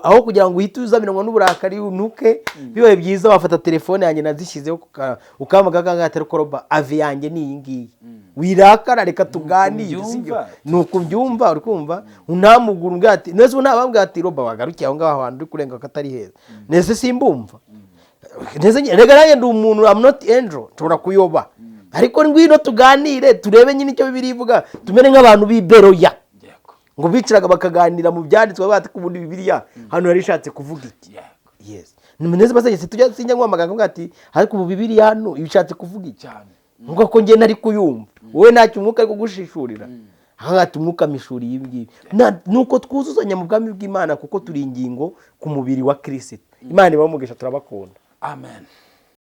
aho kugira ngo uhite uzamiranwa n'uburakari unuke, bibaye byiza wafata telefone yanjye nazishyizeho, ukampamagara kangahe, atari koroba avi yanjye ni iyi ngiyi, wirakara, reka tuganire, sibyo? Ubyumva. Ni uko ubyumva, uri kumva, unamugura umbwira ati nese ubu ntabambwira ati roba wagarukiye aho ngaho ahantu uri kurenga ko atari heza, nese simbumva nese rega nanjye ndi umuntu, I'm not angel, nshobora kuyoba, ariko ngwino tuganire, turebe nyine icyo Bibiliya ivuga, tumere nk'abantu b'i Beroya, ngo bicaraga bakaganira mu byanditswe, bati ku bundi Bibiliya hano yari ishatse kuvuga iki? Yes, neza basegetse tujya, sinjya nguhamagara ngo ati ariko ubu Bibiliya hano ibishatse kuvuga iki? Nkuko ko njye nari kuyumva, wowe ntacyo umwuka ari kugushishurira, aha ati umwuka mishuriye ibi ngibi. Nuko twuzuzanya mu bwami bw'Imana, kuko turi ingingo ku mubiri wa Kirisito. Imana ibahe umugisha, turabakunda. Amen.